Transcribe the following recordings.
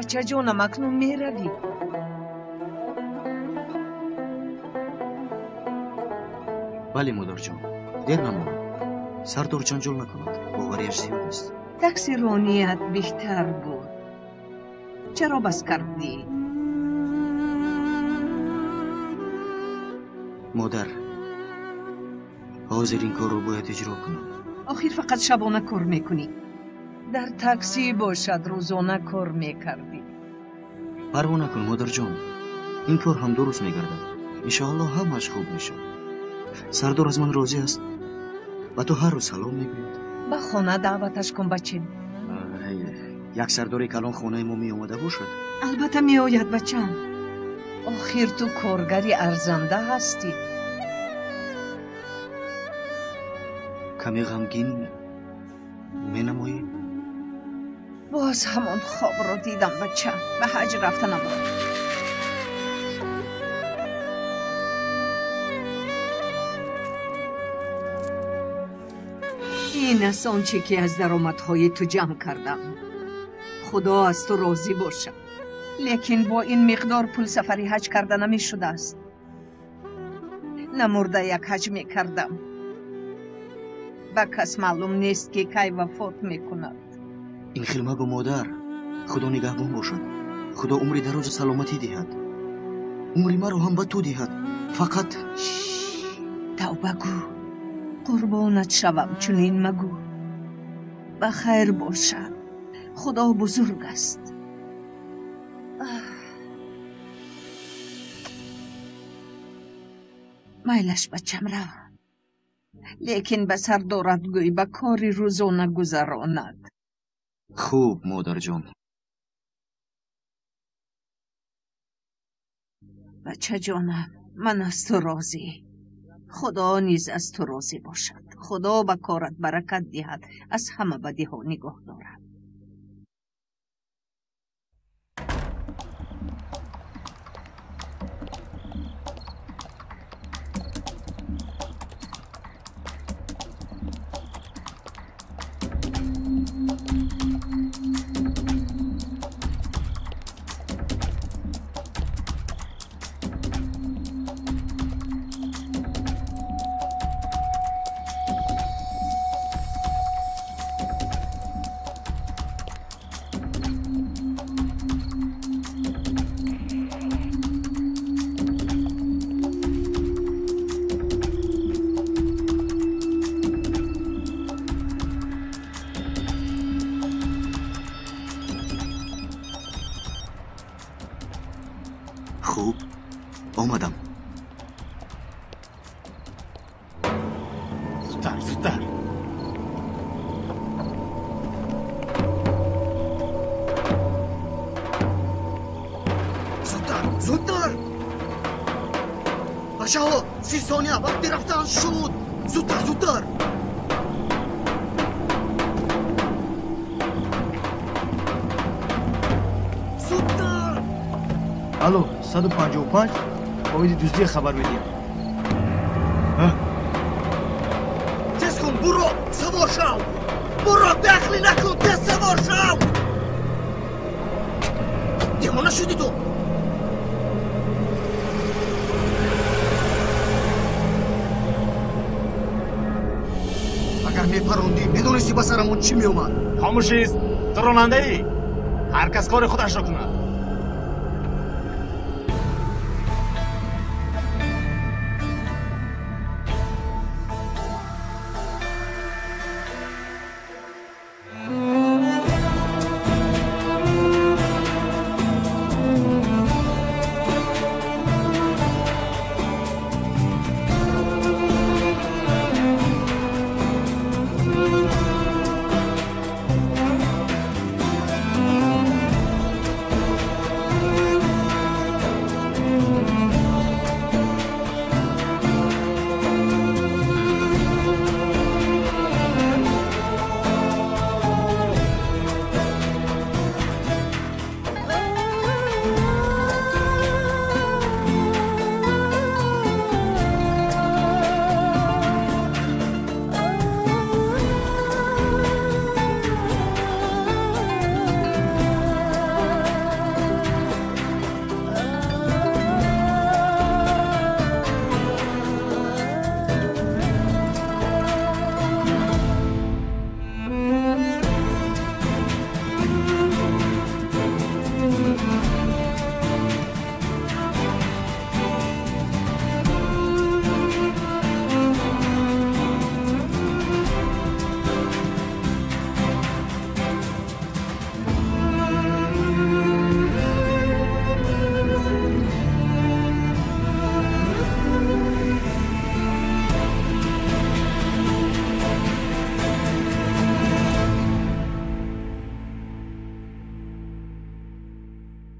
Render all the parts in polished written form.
Бачаҷонам, акнун меравӣ. Бале, модарҷон, дер намонам. Сардор ҷанҷол накунад, боварияш зиёд аст. Таксироният беҳтар буд. Чаро бас кардӣ? Модар, ҳозир ин корро бояд иҷро кунам. Охир фақат шабона кор мекунӣ. Дар таксӣ бошад, рӯзона кор мекардӣ. Парво накун, модарҷон. Ин кор ҳам дуруст мегардад. Иншоаллоҳ ҳамааш хуб мешавад. Сардор аз ман розӣ аст. Ба ту ҳар рӯз салом мегӯяд. Ба хона даъваташ кун, бачем. Як сардори калон хонаи мо меомада бошад? Албатта меояд, бачам. Охир ту коргари арзанда ҳастӣ. Каме ғамгин менамоӣ? Боз ҳамон хобро дидам, бачам. Ба ҳаҷ рафтанам. Ин аст он чӣ ки аз даромадҳои ту ҷамъ кардам. Худо аз ту розӣ бошад. Лекин бо ин миқдор пул сафари ҳаҷ карда намешудааст. Намурда як ҳаҷ мекардам. Ба кас маълум нест, ки кай вафот мекунад. Ин хел магӯ, модар. Худо нигаҳбон бошад. Худо умри дарозу саломатӣ диҳад. Умри маро ҳам ба ту диҳад. Фақат тавба гӯ. Қурбонат шавам, чунин магӯ. Ба хайр бошад. Худо бузург аст. Майлаш, бачам, рав. Лекин ба сардорат гӯй, ба кори рӯзона гузаронад. Хуб, модарҷон. Бачаҷонам, ман аз ту розӣ. Худо низ аз ту розӣ бошад. Худо ба корат баракат диҳад, аз ҳама бадиҳо нигоҳ дорад. Хуб, омадам. Зудтар, зудтар. Зудтар, зудтар. Бачаҳо, 30 сония вақти рафтан шуд. Зудтар, зудтар. Зудтар. Алло, 155 оиди дуздие хабар медиҳам. Тез кун, буро, савор шав. Буро, беақлӣ накун, тез савор шав. Девона шудӣ ту? Агар мепарондӣ, медонистӣ ба сарамон чӣ меомад? Хомӯшист, ту ронандаӣ. Ҳар кас кори худашро кунад.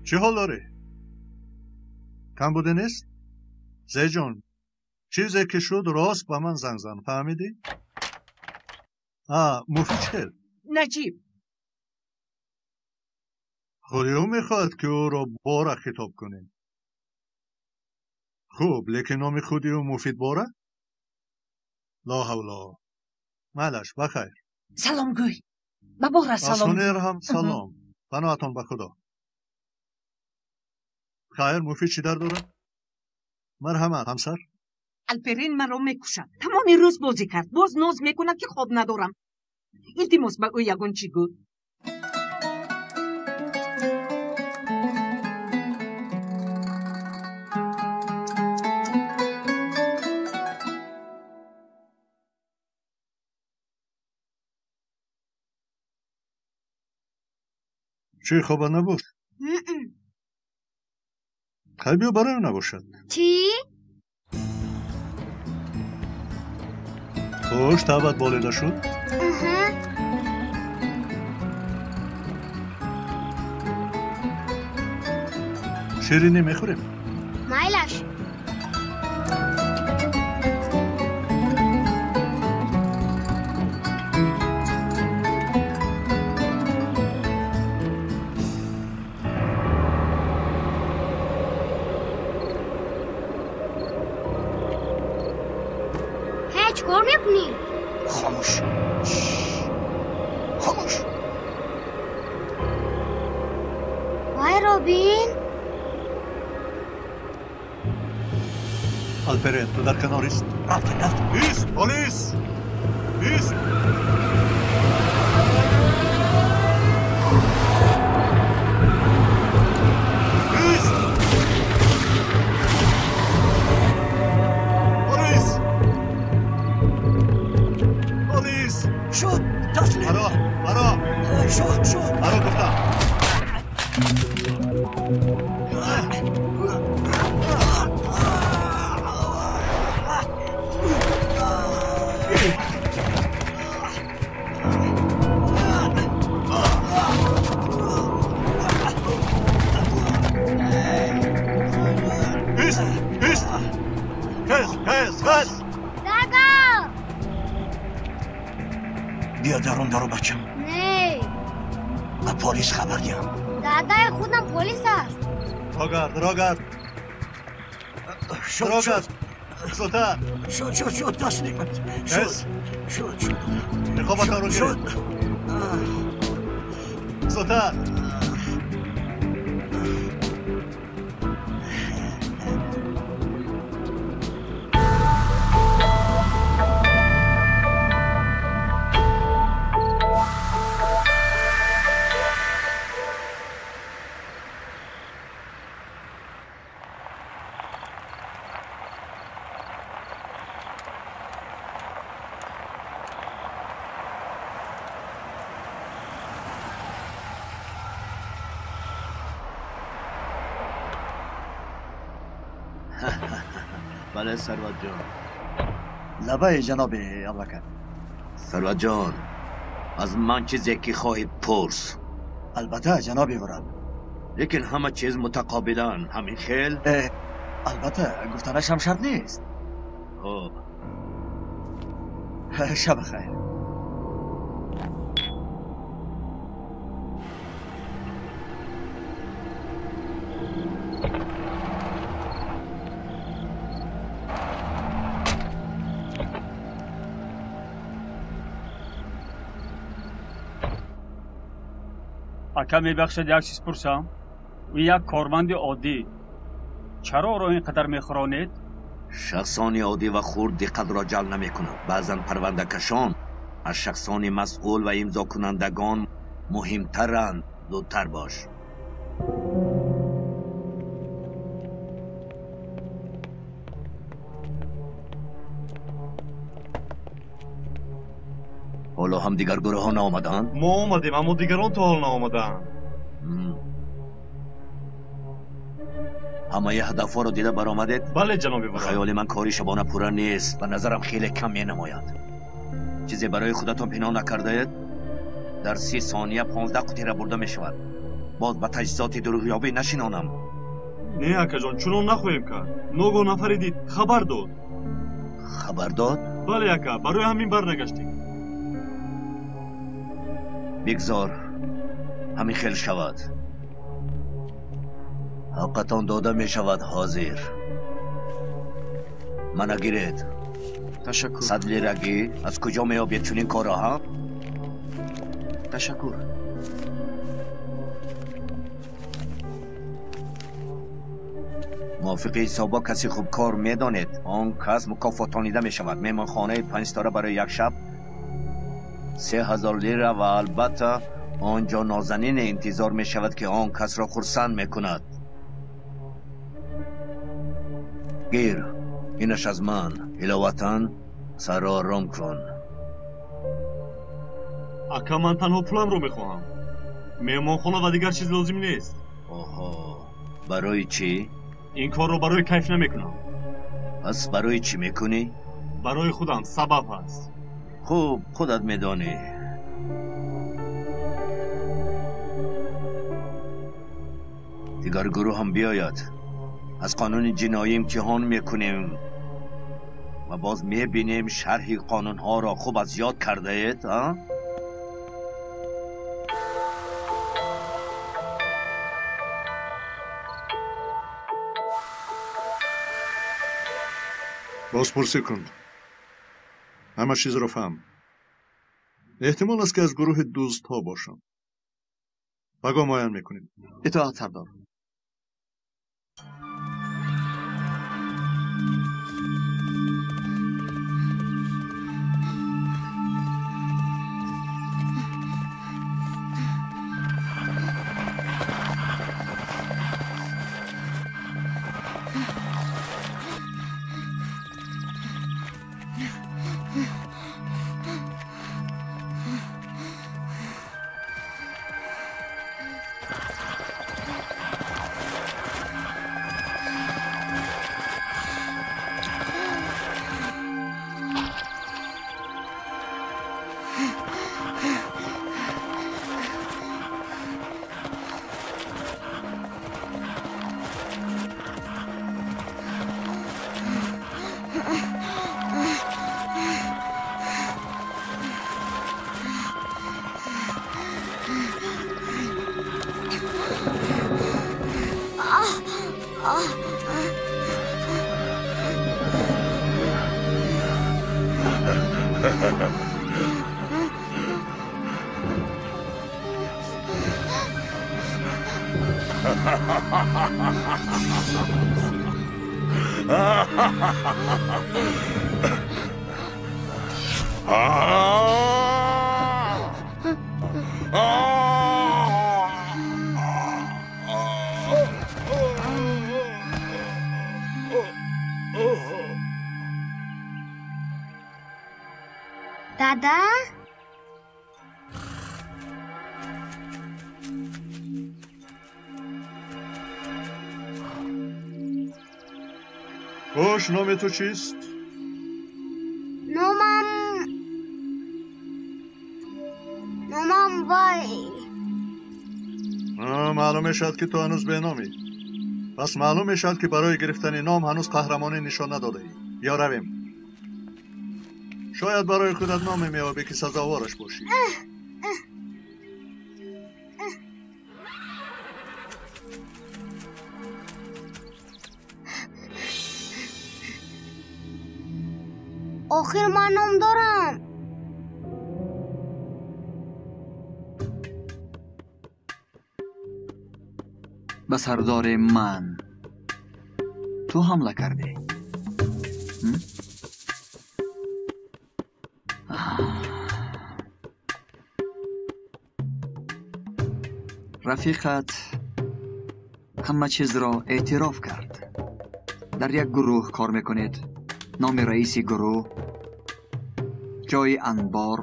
Чӣ ҳол дорӣ? Кам буде нест? Зеҷон, чизе ки шуд рост ба ман занг зан, фаҳмидӣ? Муфид чӣ хел? Наҷиб. Худи ӯ мехоҳад, ки ӯро Бора хитоб кунем. Хуб, лекин номи худи ӯ Муфид Бора? Ло ҳавло. Майлаш, бахайр. Салом гӯй. Ба Бора салом. Аз ҳунер ҳам салом. Паноҳатон ба Худо. Хайр, Муфид чӣ дард дорад? Марҳамат, ҳамсар. Алперин маро мекушад. Тамоми рӯз бозӣ кард. Боз ноз мекунад, ки хоб надорам. Илтимос, ба ӯ ягон чӣ гӯ. Чӣ хоба набуд? Хай биё барои набошад. Чӣ? Хуш, табат болида шуд? Ширинӣ мехӯрем? Майлаш. Чикор мекунӣ? Хомӯш. Хомӯш. Вай, Робин. Алперен, ту дар канор ист. Рафтем, рафтем. Ист, полис! Ист! Ист! Полис! Полис! Шуд, таслим. Маро, маро. Шуд, шуд. Маро гуфтам. Ист, ист! Хез, хез, хез! Дада! Биё дарун дару бачам. Не. Ба полис хабар диҳам. Дадаи худам полис аст. Рогард, Рогард. Шуд, Рогард. Зудтар. Шуд, шуд, шуд, таслимат. Шуд, шуд, шуд. Ниқобатонро гиред. Зудтар. بله ثروت جان. لبه جناب ابوبکر. ثروت جان، از من چیزی که خواهی پرس. البته جناب ورال. لیکن همه چیز متقابلا همین خیل؟ البته گفتنش هم شرط نیست. خب شب خیر. Ака, мебахшад, як чиз пурсам. Ӯ як корманди оддӣ. Чаро ӯро ин қадар мехӯронед? Шахсони оддӣ ва хурд диққатро ҷалб намекунанд. Баъзан парвандакашон аз шахсони масъул ва имзокунандагон муҳимтаранд. Зудтар бош. Ҳоло ҳам дигар гурӯҳҳо наомадаанд? Мо омадем, аммо дигарон то ҳол наомадаанд. Ҳамаи ҳадафҳоро дида баромадед? Бале, ҷаноби Ба хаёли ман кори шабона пурра нест. Ба назарам хеле кам менамояд. Чизе барои худатон пинҳон накардаед? Дар 30 сония 15 қутира бурда мешавад. Боз ба таҷҳизоти дурӯғёбӣ нашинонам. Не, акаҷон, чунон нахоҳем кард. Ногоҳ нафаре дид, хабар дод. Хабар дод? Бале, ака, барои ҳамин барнагаштем. Бигзор ҳамин хел шавад. Ҳаққатон дода мешавад ҳозир. Мана гиред. Ташаккур. 100 лирагӣ аз куҷо меёбед чунин корро, ҳа? Ташаккур. Мувофиқи ҳисобо каси хубкор медонед, он кас мукофотонида мешавад. Меҳмонхонаи 5 ситора барои як шаб 3000 лира ва албатта он ҷо нозанине интизор мешавад, ки он касро хурсанд мекунад. Гир, инаш аз ман. Иловатан сарро ором кун. Ака, ман танҳо пуламро мехоҳам. Меҳмонхона ва дигар чиз лозим нест. Оҳо, барои чӣ? Ин корро барои кайф намекунам. Пас барои чӣ мекунӣ? Барои худам сабаб ҳаст. Хуб, худат медонӣ. Дигар гурӯҳ ҳам биёяд. Аз қонуни ҷиноӣ имтиҳон мекунем ва боз мебинем шарҳи қонунҳоро хуб аз ёд кардаед, а? Бозпурсӣ кун. Ҳама чизро фаҳм. Эҳтимол аст, ки аз гурӯҳи дӯстҳо бошам. Пагоҳ муайян мекунем. Итоат, сардор. Дада? Хош, номи ту чист? Номам вай. Маълум мешавад, ки ту ҳанӯз беномӣ. Пас маълум мешавад, ки барои гирифтани ном ҳанӯз қаҳрамонӣ нишон надодаӣ. Ё равем. Шояд барои худат номе меёбӣ, ки сазовораш бошӣ. Охир ман ном дорам. Ба сардори ман ту ҳамла кардӣ? Рафиқат ҳама чизро эътироф кард. Дар як гурӯҳ кор мекунед. Номи раиси гурӯҳ, ҷои анбор.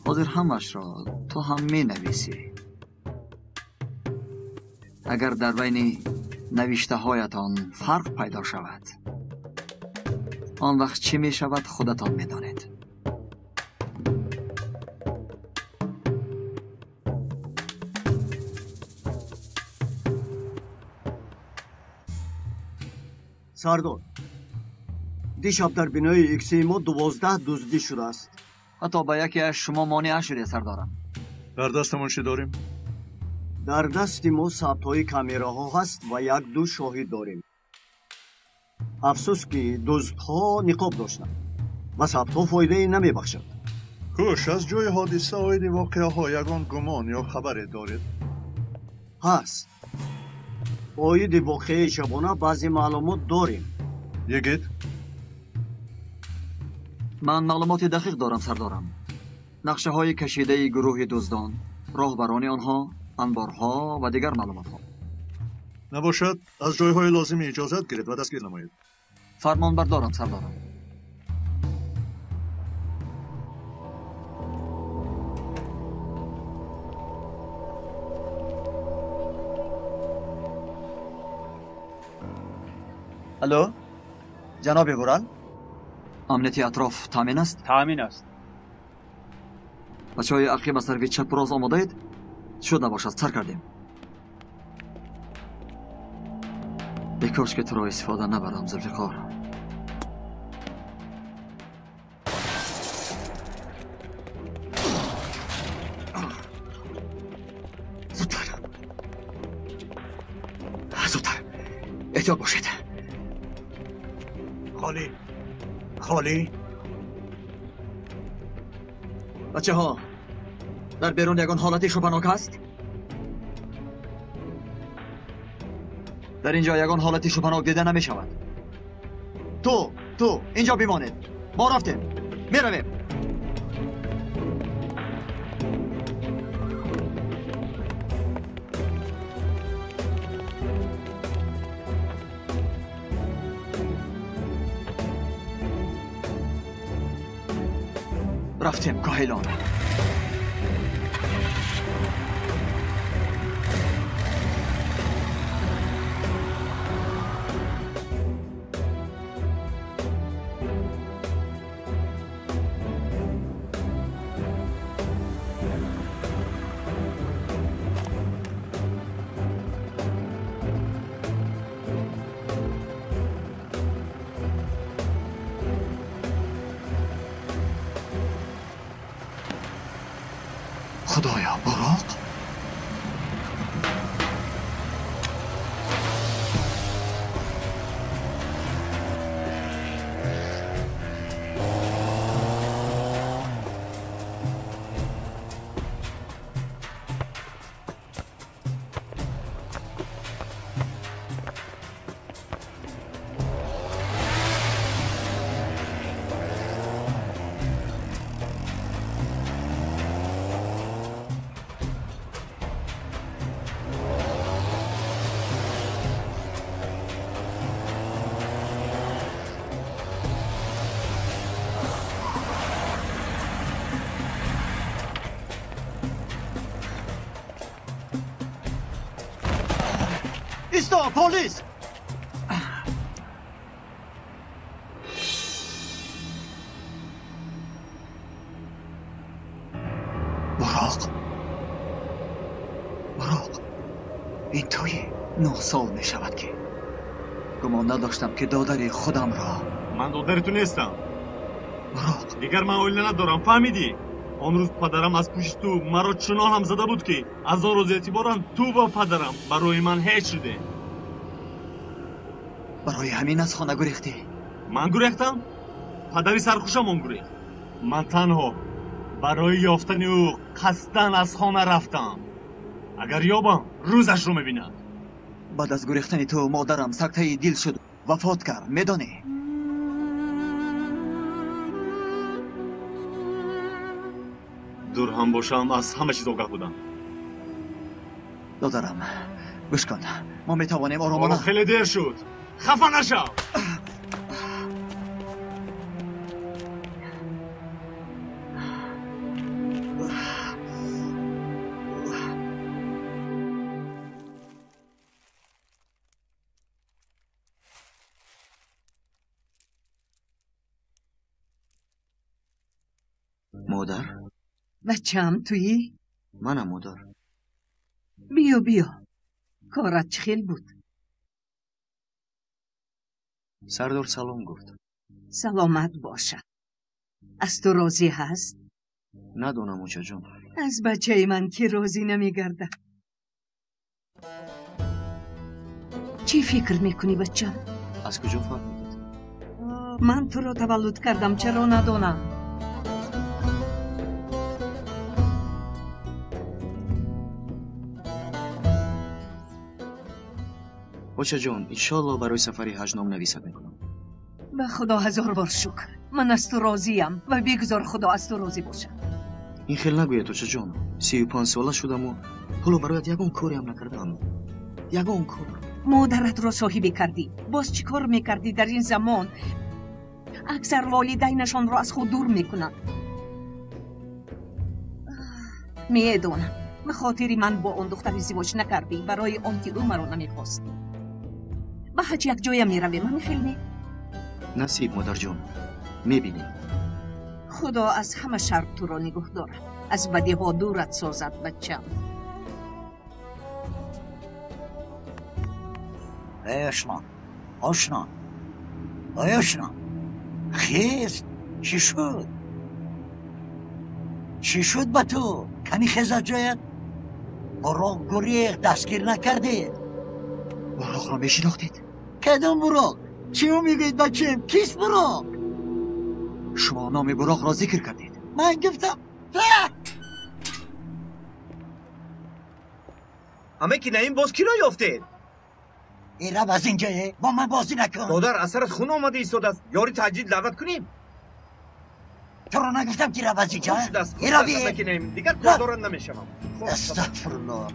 Ҳозир ҳамашро ту ҳам менависӣ. Агар дар байни навиштаҳоятон фарқ пайдо шавад, он вақт чӣ мешавад худатон медонед. Сардор, дишаб дар бинои икси мо 12 дуздӣ шудааст. Ҳатто ба яке аз шумо монеа шуде, сардорам. Дар дастамон чӣ дорем? Дар дасти мо сабтҳои камераҳо ҳаст ва як-ду шоҳид дорем. Афсӯс, ки дуздҳо ниқоб доштанд ва сабтҳо фоидае намебахшад. Хуш, аз ҷои ҳодиса оиди воқеаҳо ягон гумон ё хабаре доред? Ҳаст. Оиди воқеаи шабона баъзе маълумот дорем. Йигит? Ман маълумоти дақиқ дорам, сардорам. Нақшаҳои кашидаи гурӯҳи дуздон, роҳбарони онҳо, анборҳо ва дигар маълумотҳо. Набошад, аз ҷойҳои лозими иҷозат гиред ва дастгир намоед. Фармонбардорам, сардорам. Алло, ҷаноби Вурал? Амнияти атроф таъмин аст? Таъмин аст. Бачаҳои ақиб аз тарафи чапу рост омодаед? Шуд набошад, сар кардем. Бекош ки туро истифода набарам, Зулфиқор. Зудтар, зудтар, эҳтиёт бошед. Холӣ, холӣ. Бачаҳо, дар берун ягон ҳолати шубҳанок аст? Дар ин ҷо ягон ҳолати шубҳанок дида намешавад. Ту инҷо бимонед. Мо рафтем, меравем. Рафтем, коҳилон. Худоё, буроқ? Исто, полис! Буроқ, буроқ, ин туи? 9 сол мешавад, ки гумон надоштам, ки додари худамро. Ман додари ту нестам. Буроқ, дигар ман оила надорам, фаҳмидӣ? Он рӯз падарам аз пушти ту маро чунон ҳам зада буд, ки аз он рӯз эътиборан ту ва падарам барои ман ҳеҷ шуде. Барои ҳамин аз хона гурехтӣ? Ман гурехтам? Падари сархушам он гурехт. Ман танҳо барои ёфтани ӯ қасдан аз хона рафтам. Агар ёбам, рӯзашро мебинад. Баъд аз гурехтани ту модарам сактаи дил шуд, вафот кард, медонӣ? Дур ҳам бошам, аз ҳама чиз огаҳ будам. Додарам, гӯш кун, мо метавонем оромона. Хеле дер шуд, хафа нашав. Модар? Бачаам, туӣ? Манам, модар. Биё, биё, корат чӣ хел буд? Сардор салом гуфт. Саломат бошад. Аз ту розӣ ҳаст? Надонам, очаҷон. Аз бачаи ман ки розӣ намегардад. Чӣ фикр мекунӣ, бачам? Аз куҷо фаҳмидед? Ман туро таваллуд кардам, чаро надонам? Очаҷон, иншоалло барои сафари ҳаҷ номнависат мекунам. Ба Худо ҳазор бор шукр. Ман аз ту розиям ва бигзор Худо аз ту розӣ бошад. Ин хел нагӯед, очаҷон. 35 сола шудаму ҳоло бароят ягон кореам накардаам. Ягон кор. Модаратро соҳибӣ кардӣ. Боз чӣ кор мекардӣ дар ин замон? Аксар волидайнашонро аз худ дур мекунанд. Медонам, ба хотири ман бо он духтар издивоҷ накардӣ, барои он ки ӯ маро намехост. Ба ҳаҷ якҷоя меравем, ҳамин хел не? Насиб, модарҷон, мебинем. Худо аз ҳама шар туро нигоҳ дорад, аз бадиҳо дурат созад, бачам. Эй ошно, ошно, ой ошно, хез, чӣ шуд? Чӣ шуд ба ту? Кани хез аз ҷоят? Буроқ гурехт, дастгир накардӣ. Буроқро мешинохтед? Кадом буроқ? Чӣ мегӯед, бачаем? Кист буроқ? Шумо номи буроқро зикр кардед. Ман гуфтам. Ҳаме ки наим, боз киро ёфтед? Эй, рав аз инҷое, бо ман бозӣ накун. Додар, аз сарат хун омада истодааст. Ёри таъҷил даъват кунем. Туро нагуфтам ки рав аз инҷо? Хуб шудааст. Эй, рави. Ҳаме ки наим, дигар кордоран намешавам. Астағфируллоҳ.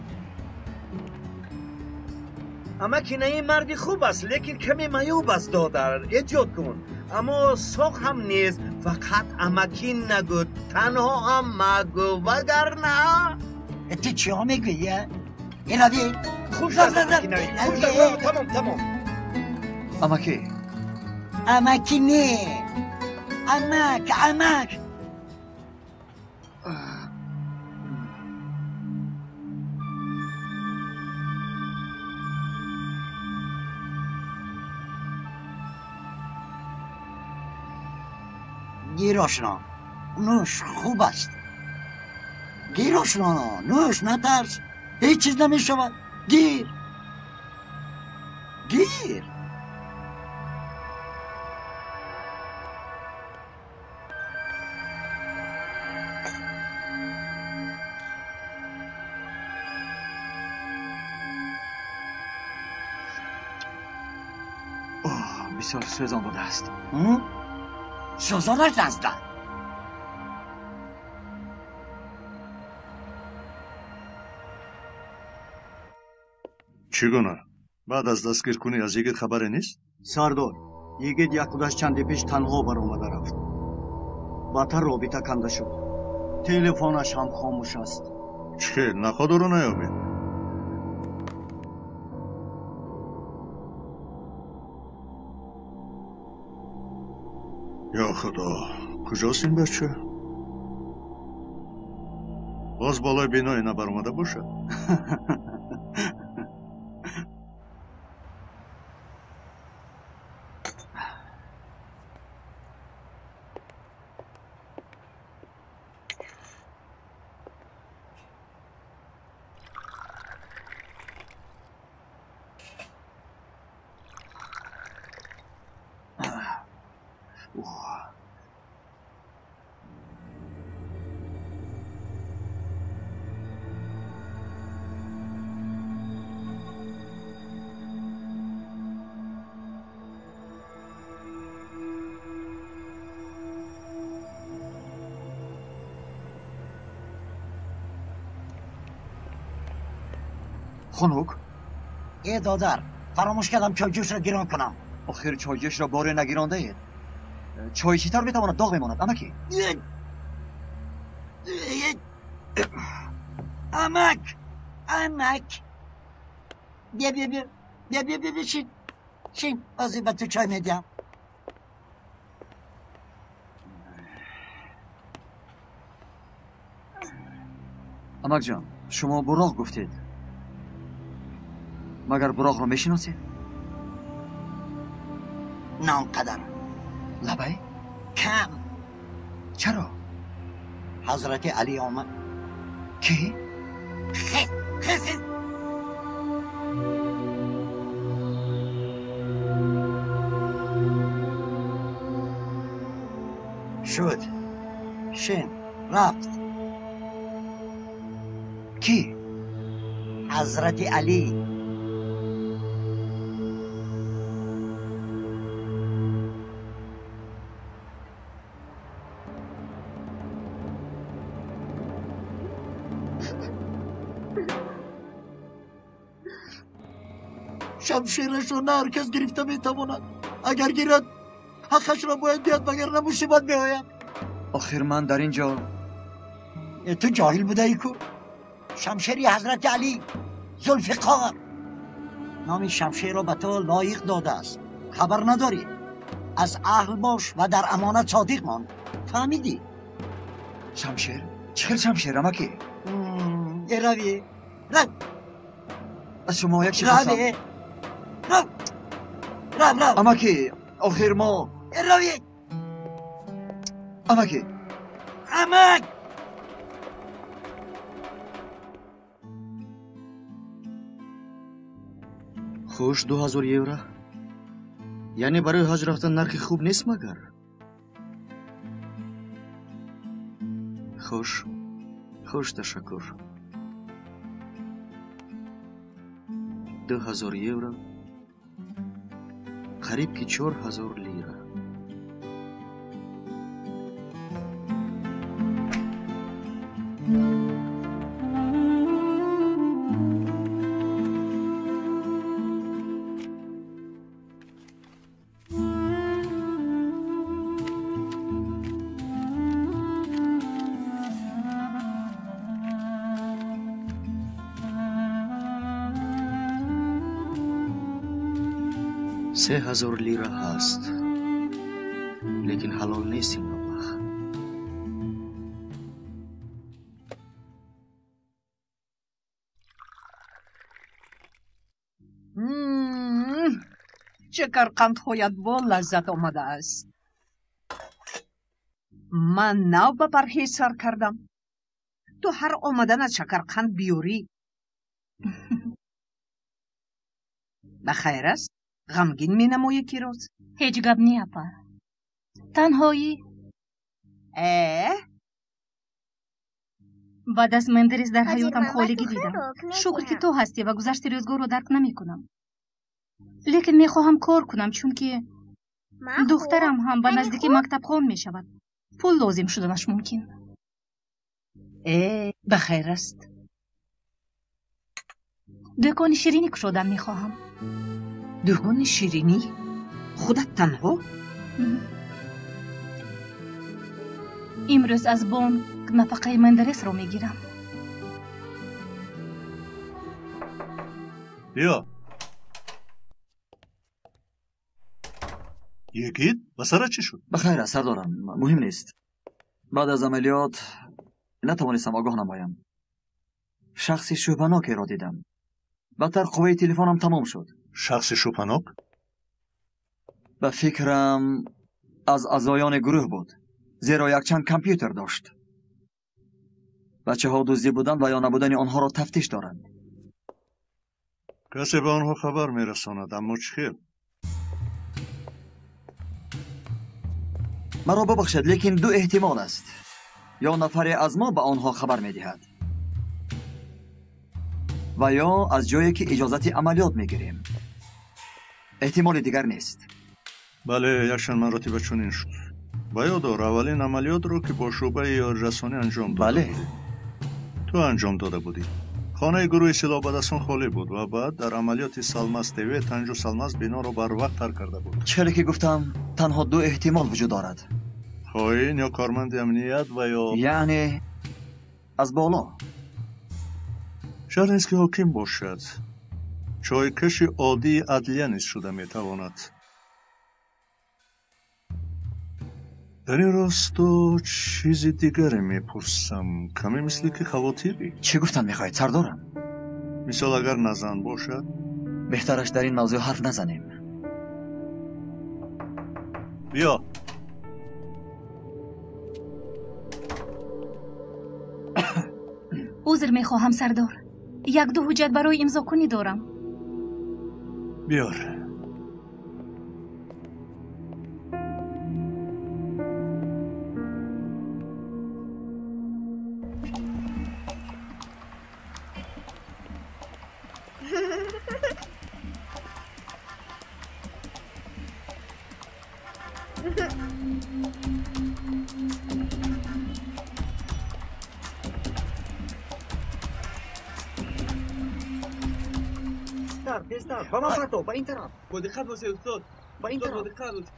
Амаки наим марди хуб аст, лекин каме маъюб аст, додар, эҳтиёт кун. Аммо соқ ҳам нест. Фақат амакӣ нагӯ, танҳо амагӯ, вагарна Ту чиҳо мегӯӣ? Эй, рави. Хуб шудааст, амаки наим, хуб шудааст. Тамом, тамом. Амакӣ. Амакӣ не, амак, амак. Гир, ошно, нӯш, хуб аст. Гир, ошно, нӯш, натарс, ҳеҷ чиз намешавад. Гир, гир. Бисёр сӯзон будааст. Сӯзонаш назда. Чӣ гуна? Баъд аз дастгиркунӣ аз йигит хабаре нест? Сардор, йигит як худаш чанде пеш танҳо баромада рафт. Баъдтар робита канда шуд. Телефонаш ҳам хомӯш аст. Чӣ хел, наход ӯро наёбед? Ё Худо, куҷост ин бача? Боз болои биное набаромада бошад? Хунук. Э, додар, фаромӯш кардам чойҷӯшро гирон кунам. Охир чойҷӯшро боре нагирондаед. Чой чӣ тавр метавонад доғ мемонад, амакӣ? Амак, амак, бия, бия, бия, бия, бия, бия, бишин, шин, ҳозир ба ту чой медиҳам. Амакҷон, шумо буроқ гуфтед. Магар буроқро мешиносед? На он қадар. Лабай? Кам. Чаро? Ҳазрати Алӣ омад. Кӣ? Хез, хез, хез. Шуд. Шин. Рафт. Кӣ? Ҳазрати Алӣ. Шамшерашро на ҳар кас гирифта метавонад. Агар гирад, ҳаққашро бояд диҳад, вагарна мусибат меояд. Охир ман дар ин ҷо. Ту ҷоҳил будаӣ ку? Шамшери Ҳазрати Алӣ, Зулфиқор. Номи шамшерро ба ту лоиқ додааст. Хабар надорӣ. Аз аҳл бош ва дар амонат содиқ мон. Фаҳмидӣ? Шамшер? Чӣ хел шамшер, амакӣ? Равӣ. Рав. Аз шумо як чиз пурсам. Равӣ. Рав. Рав, рав. Амакӣ, охир мо. Равӣ. Амакӣ. Амак! Хуш, 2000 евро. Яъне барои ҳаҷ рафтан нархи хуб нест магар? Хуш, хуш, ташаккур. 2000 евро, қариб ки 4000 лира. 3000 лира ҳаст, лекин ҳалол нест ин маблағ. Шакарқандҳоят бо лаззат омадааст. Ман нав ба парҳез сар кардам. Ту ҳар омаданат шакарқанд биёрӣ. Ба хайр аст? Ғамгин менамоӣ ки рӯз? Ҳеҷ гап не, апа. Танҳоӣ. Э? Баъд аз Мендерес дар ҳаётам холигӣ дидам. Шукр, ки ту ҳастӣ ва гузашти рӯзгорро дарк намекунам. Лекин мехоҳам кор кунам, чунки духтарам ҳам ба наздикӣ мактабхон мешавад. Пул лозим шуданаш мумкин. Э, ба хайр аст. Дӯкони ширинӣ кушодан мехоҳам. Дӯкони ширинӣ? Худат танҳо? Имрӯз аз бонк нафақаи Мендересро мегирам. Биё. Йигит, ба сарат чӣ шуд? Ба хайр аст, сардорам, муҳим нест. Баъд аз амалиёт натавонистам огоҳ намоям. Шахси шубҳанокеро дидам. Бадтар қувваи телефонам тамом шуд. Шахси шубҳанок? Ба фикрам аз аъзоёни гурӯҳ буд, зеро якчанд компютер дошт. Бачаҳо дуздӣ будан ва ё набудани онҳоро тафтиш доранд. Касе ба онҳо хабар мерасонад, аммо чӣ хел? Маро бубахшед, лекин ду эҳтимол аст. Ё нафаре аз мо ба онҳо хабар медиҳад, ва ё аз ҷое ки иҷозати амалиёт мегирем. Эҳтимоли дигар нест. Бале, якчанд маротиба чунин шуд. Ба ёд дор, аввалин амалиётро, ки бо шӯъбаи ёрирасонӣ анҷом дода Бале. будӣ. Ту анҷом дода будӣ. Хонаи гурӯҳи силоҳбадасон холӣ буд ва баъд дар амалиёти Салмаз ТВ Танҷу Салмаз биноро барвақт тарк карда буд. Чӣ хеле ки гуфтам, танҳо ду эҳтимол вуҷуд дорад. Хоин ё корманди амният ва ё Яъне аз боло. Шарт нест, ки ҳоким бошад. Чойкаши оддии адлия низ шуда метавонад. Дар ин росто чизи дигаре мепурсам. Каме мисли ки хавотирӣ. Чӣ гуфтан мехоҳед, сардорам? Мисол, агар на зан бошад? Беҳтараш дар ин мавзӯъ ҳарф назанем. Биё. Узр мехоҳам, сардор. Як-ду ҳуҷҷат барои имзокунӣ дорам. Биёр. Тезтар, ба ман парто, ба ин тараф. Бо диққат бошед, устод. Ба ин тараф. Бо диққат бошед.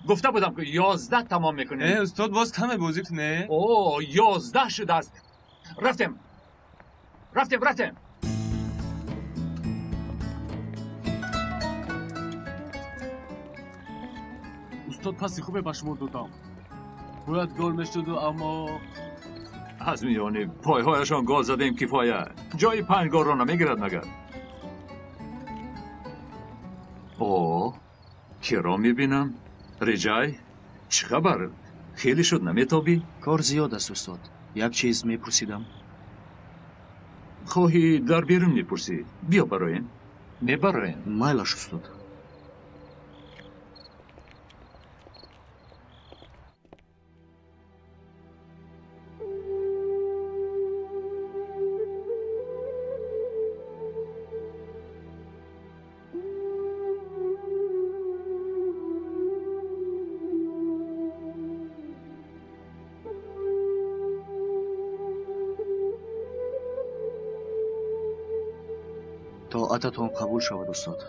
Гуфта будам, ки 11 тамом мекунем. Устод, боз каме бозӣ кунед. О, 11 шудааст. Рафтем. Рафтем, рафтем. Устод, паси хубе ба шумо додам. Бояд гол мешуду, аммо аз миёни пойҳояшон гол задем, кифоя. Ҷои 5 голро намегирад магар? О, киро мебинам? Реҷай, чӣ хабар? Хеле шуд наметобӣ? Кор зиёд аст, устод. Як чиз мепурсидам. Хоҳӣ дар берун мепурсӣ? Биё бароем. Мебароем. Майлаш, устод. Тоататон қабул шавад, устод.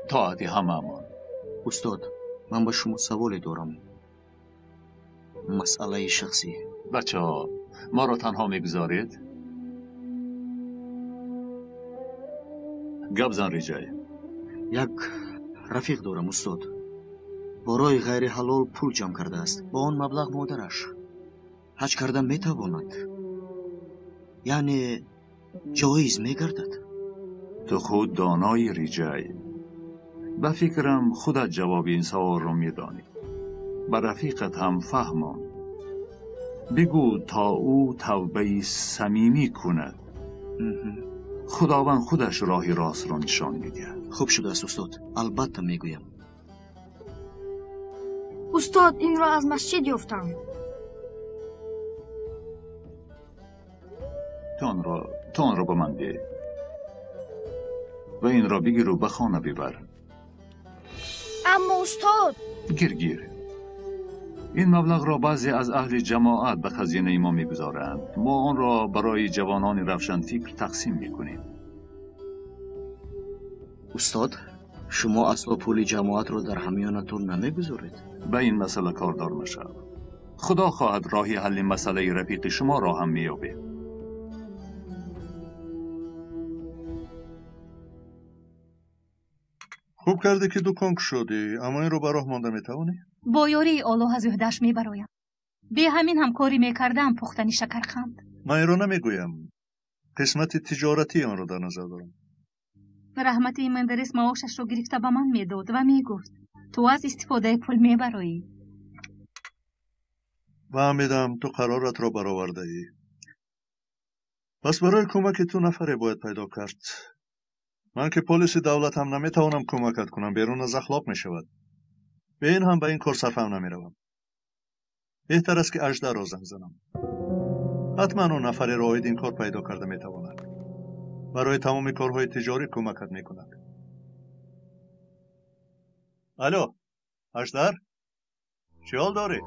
Тоати ҳамаамон. Устод, ман ба шумо саволе дорам. Масъалаи шахсӣ. Бачаҳо, моро танҳо мегузоред? Гап зан, Реҷай. Як рафиқ дорам, устод. Бо роҳи ғайриҳалол пул ҷамъ кардааст. Бо он маблағ модараш ҳаҷ карда метавонад. Яъне ҷоиз мегардад. Ту худ донои, Реҷай. Ба фикрам худат ҷавоби ин саволро медонӣ. Ба рафиқат ҳам фаҳмон. Бигӯ то ӯ тавбаи самимӣ кунад. Худованд худаш роҳи ростро нишон медиҳад. Хуб шудааст, устод. Албатта мегӯям. Устод, инро аз масҷид ёфтам. Ту онро ба ман деҳ. Ва инро бигиру ба хона бибар. Аммо устод, гир гир. Ин маблағро баъзе аз аҳли ҷамоат ба хазинаи мо мегузоранд. Мо онро барои ҷавонони равшанфикр тақсим мекунем. Устод, шумо асло пули ҷамоатро дар ҳамёнатон намегузоред? Ба ин масъала кордор машав. Худо хоҳад роҳи ҳалли масъалаи рафиқи шуморо ҳам меёбед. Хуб кардӣ, ки дукон кушодӣ, аммо инро ба роҳ монда метавонӣ? Бо ёрии Оллоҳ аз ӯҳдаш мебароям. Бе ҳамин ҳам корӣ мекардам, пухтани шакарханд. Ман инро намегӯям. Қисмати тиҷоратии онро дар назар дорам. Раҳмати Мендерес маошашро гирифта ба ман медод ва мегуфт: ту аз истифодаи пул мебароӣ. Фаҳмидам, ту қароратро баровардаӣ. Пас барои кӯмаки ту нафаре бояд пайдо кард. Ман ки полиси давлатам наметавонам кӯмакат кунам, берун аз ахлоқ мешавад. Бе ин ҳам ба ин кор сарфам намеравам. Беҳтар аст, ки Аждарро занг занам. Ҳатман ӯ нафареро оид ин кор пайдо карда метавонад. Барои тамоми корҳои тиҷорӣ кӯмакат мекунад. Алло, Аждар? Чӣ ҳол дорӣ?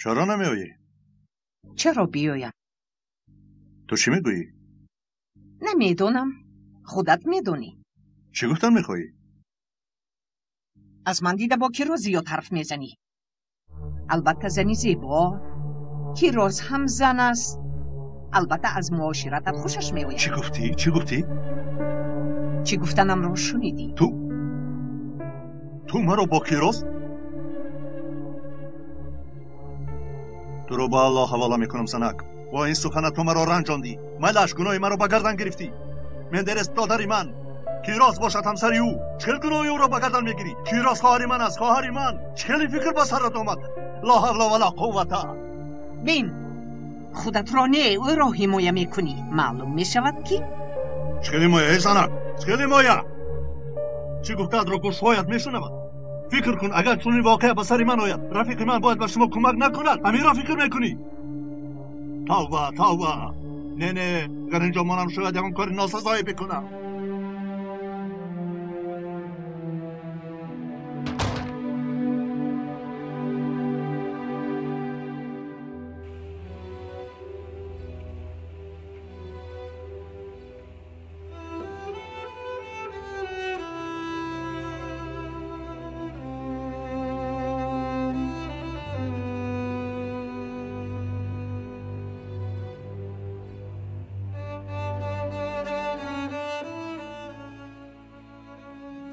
Чаро намеоӣ? Чаро биёям? Ту чӣ мегӯӣ? Намедонам. Худат медонӣ. Чӣ гуфтан мехоҳӣ? Аз ман дида бо Кироз зиёд ҳарф мезанӣ. Албатта зани зебо. Кироз ҳам зан аст. Албатта аз муоширатат хушаш меояд. Чӣ гуфтӣ? Чӣ гуфтӣ? Чӣ гуфтанамро шунидӣ? Ту маро бо Кироз? Туро ба Аллоҳ ҳавола мекунам, занак. Бо ин суханат ту маро ранҷондӣ. Майлаш, гуноҳи маро ба гардан гирифтӣ. Мендерес додари ман. Кироз бошад ҳамсари ӯ. Чӣ хел гуноҳи ӯро ба гардан мегирӣ? Кироз хоҳари ман аст, хоҳари ман. Чӣ хеле фикр ба сарат омад? Ло ҳавла вала қуввата. Бин, худатро не, ӯро ҳимоя мекунӣ. Маълум мешавад ки чӣ хел ҳимоя, эй занак? Чӣ хел ҳимоя? Чӣ гуфтаатро гӯшҳоят мешунавад? Фикр кун, агар чунин воқеа ба сари ман ояд, рафиқи ман бояд ба шумо кӯмак накунад. Ҳаминро фикр мекунӣ? Тавба, тавба. Не, не, агар инҷо монам шояд ягон кори носазое бикунам.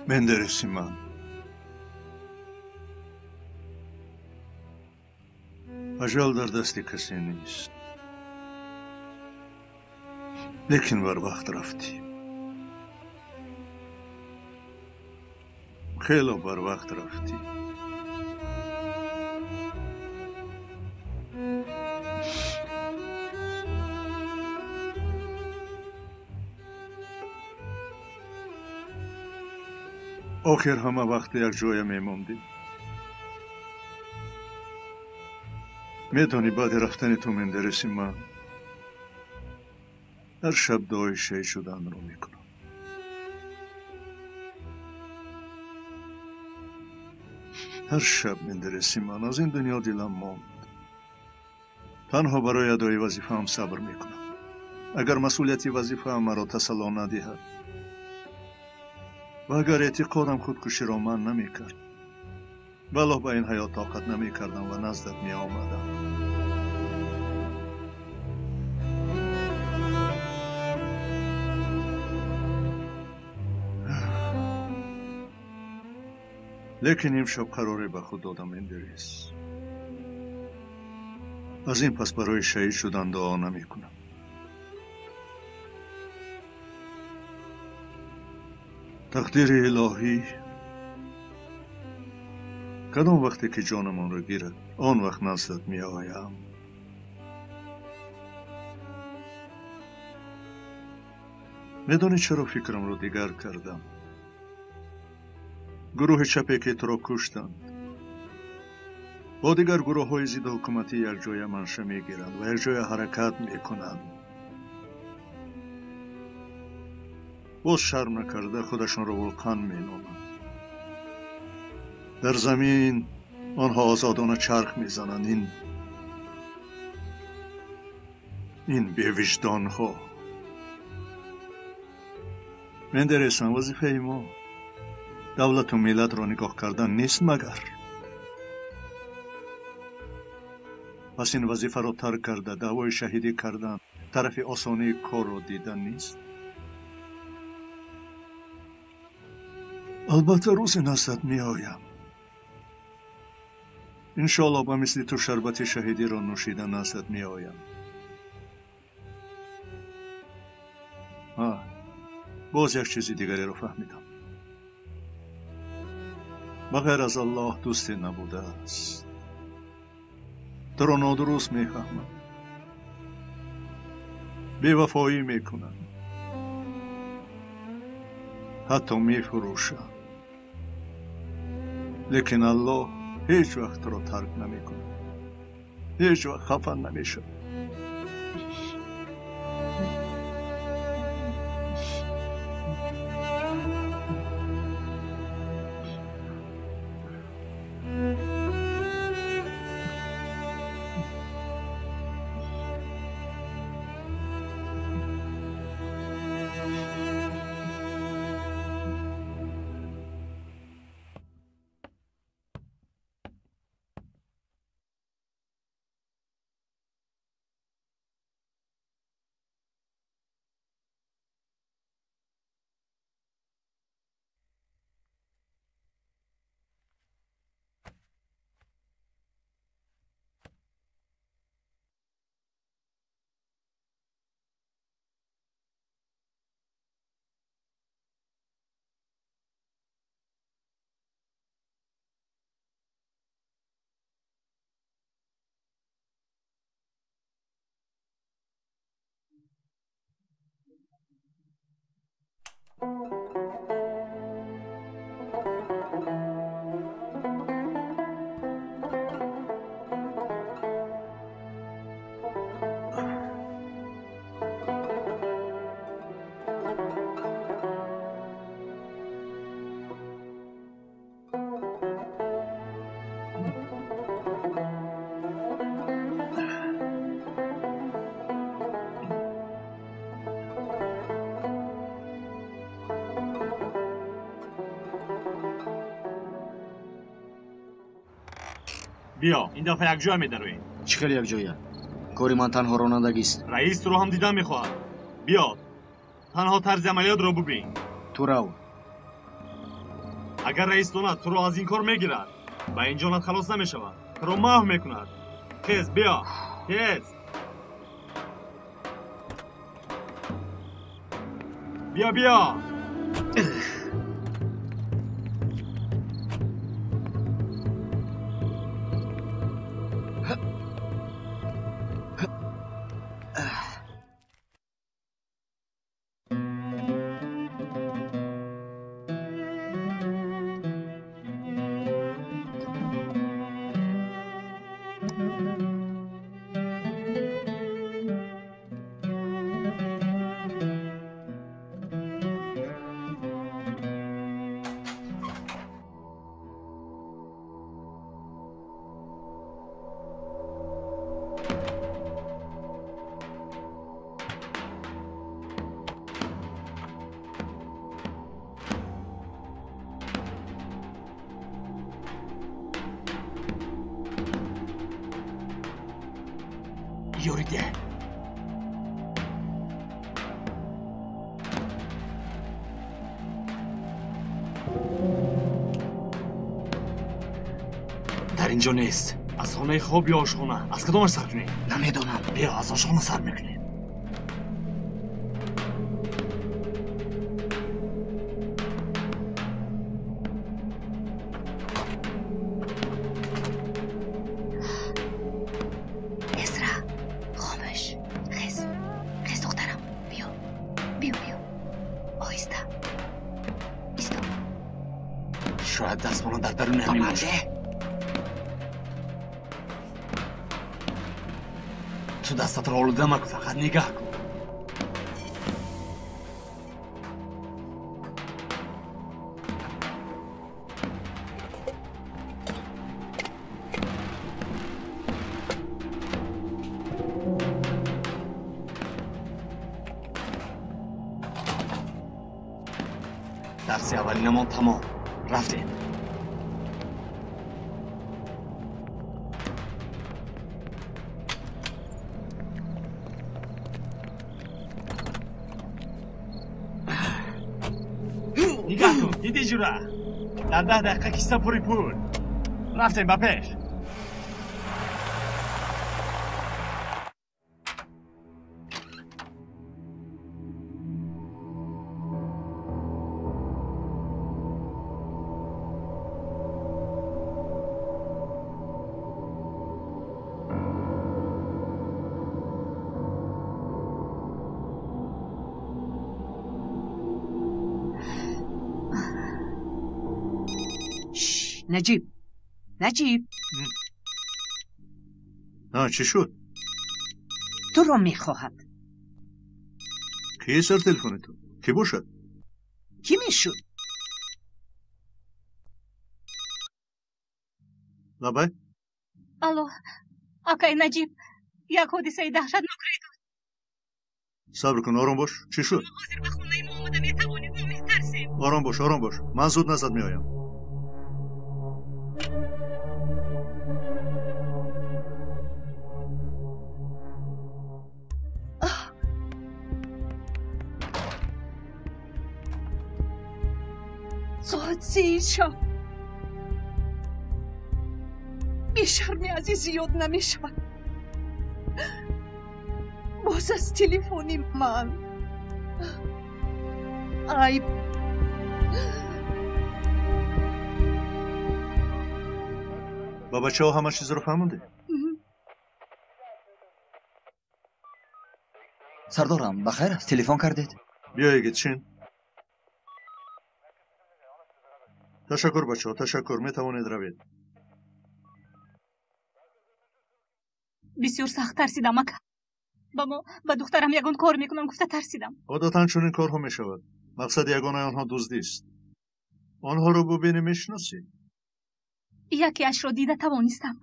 Мендереси ман. Ажал дар дасти касе нест. Лекин барвақт рафтӣ. Хело барвақт рафтӣ. Охир ҳама вақт якҷоя мемондем. Медонӣ, баъди рафтани ту Мендереси ман ҳар шаб дуои шаҳид шуданро мекунам. Ҳар шаб Мендереси ман аз ин дунё дилам монд. Танҳо барои адои вазифаам сабр мекунам. Агар масъулияти вазифаам маро тасалло надиҳад ва агар эътиқодам худкуширо ман намекард, валлоҳ ба ин ҳаёт тоқат намекардам ва наздат меомадам. Лекин имшаб қароре ба худ додам, Мендерес. Аз ин пас барои шаҳид шудан дуо намекунам. Тақдири илоҳӣ кадом вақте ки ҷонамонро гирад, он вақт наздат меоям. Медонӣ чаро фикрамро дигар кардам? Гурӯҳи чапе ки туро куштанд, бо дигар гурӯҳҳои зидди ҳукуматӣ якҷоя манша мегиранд ва якҷоя ҳаракат мекунанд. Боз шарм накарда худашонро вулқан меноманд. Дар замин онҳо озодона чарх мезананд. Ин бевиҷдонҳо. Мендересам, вазифаи мо давлату миллатро нигоҳ кардан нест магар? Пас ин вазифаро тарк карда даъвои шаҳидӣ кардан тарафи осонии корро дидан нест? Албатта рӯзе наздат меоям. Иншоаллоҳ ба мисли ту шарбати шаҳидиро нӯшида наздат меоям. Боз як чизи дигареро фаҳмидам. Ба ғайр аз Аллоҳ дӯсте набудааст. Туро нодуруст мефаҳмам. Бевафоӣ мекунам. Ҳатто мефурӯшам. Лекин Аллоҳ ҳеҷ вақт туро тарк намекунад. Ҳеҷ вақт хафа намешавад. Биё, ин дафъа якҷоя медароем. Чӣ хел якҷоя? Кори ман танҳо ронандагист. Раис туро ҳам дидан мехоҳад. Биё, танҳо тарзи амалиётро бубин. Ту рав. Агар раис донад, туро аз ин кор мегирад. Ба ин ҷонат халос намешавад. Туро маҳв мекунад. Тез биё, тез. Биё, биё. Дар инҷо нест. Аз хонаи хоб ё ошхона? Аз кадомаш сар кунем? Намедонам. Биё, аз ошхона сар мекунем. Эсра, хомӯш. Хез, хез духтарам. Биё, биё, биё. Оҳиста. Исто. Шояд дастмолон дар даруни ҳамин бошад. Ту дастатро олуда макун, фақат нигаҳ кун. Дарси аввалинамон тамом. Рафтем. Нигоҳ кун, дидӣ ҷура? Дар 10 дақиқа киса пури пул. Рафтем ба пеш. Наҷиб, Наҷиб. Чӣ шуд? Туро мехоҳад. Ки сар телефони ту? Кӣ бошад? Кӣ мешуд? Лабай. Алло, акай Наҷиб, як ҳодисаи даҳшатнок рӯй дод. Сабр кун, ором бош. Чӣ шуд? Ҳозир ба хонаи мо омада метавонед, мо метарсем. Ором бош, ором бош. Ман зуд назад меоям. Соат 3 шаб. Бешарми азиз зиёд намешавад. Боз аз телефони ман. Айб. Ба бачаҳо ҳама чизро фаҳмондед? Сардорам, ба хайр аст? Телефон кардед? Биё, игит, шин. Ташаккур, бачаҳо, ташаккур. Метавонед равед. Бисёр сахт тарсидам, ака. Ба мо, ба духтарам ягон кор мекунам гуфта тарсидам. Одатан чунин корҳо мешавад. Мақсади ягонаи онҳо дуздист. Онҳоро бубинӣ, мешиносӣ? Якеашро дида тавонистам.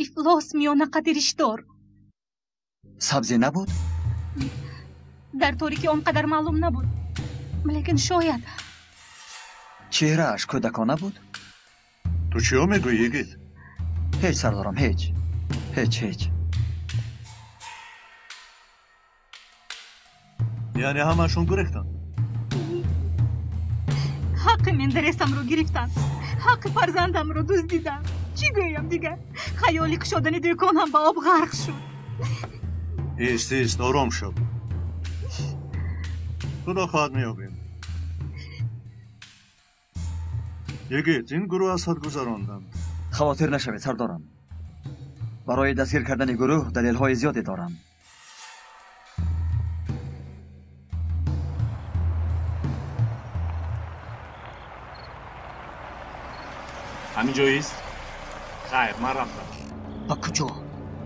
Ифлос миёнақади ришдор. Сабзе набуд? Дар торикӣ он қадар маълум набуд. Лекин шояд. Чеҳрааш кӯдакона буд? Ту чиё мегӯӣ, игит? Ҳеҷ, сардорам, ҳеҷ. Ҳеҷ, ҳеҷ. Яъне ҳамаашон гурехтанд? Ҳаққи Мендересамро гирифтанд, ҳаққи фарзандамро дуздиданд. Чӣ гӯям дигар? Хаёли кушодани дӯкон ҳам ба об ғарқ шуд. Ист, ист, ором шав. Худо хоҳад меёбем. Йигит, ин гурӯҳ аз ҳад гузаронданд. Хавотир нашавед, сардорам. Барои дастгир кардани гурӯҳ далелҳои зиёде дорам. Ҳамин ҷоист? Хайр, ман рафтам. Ба куҷо?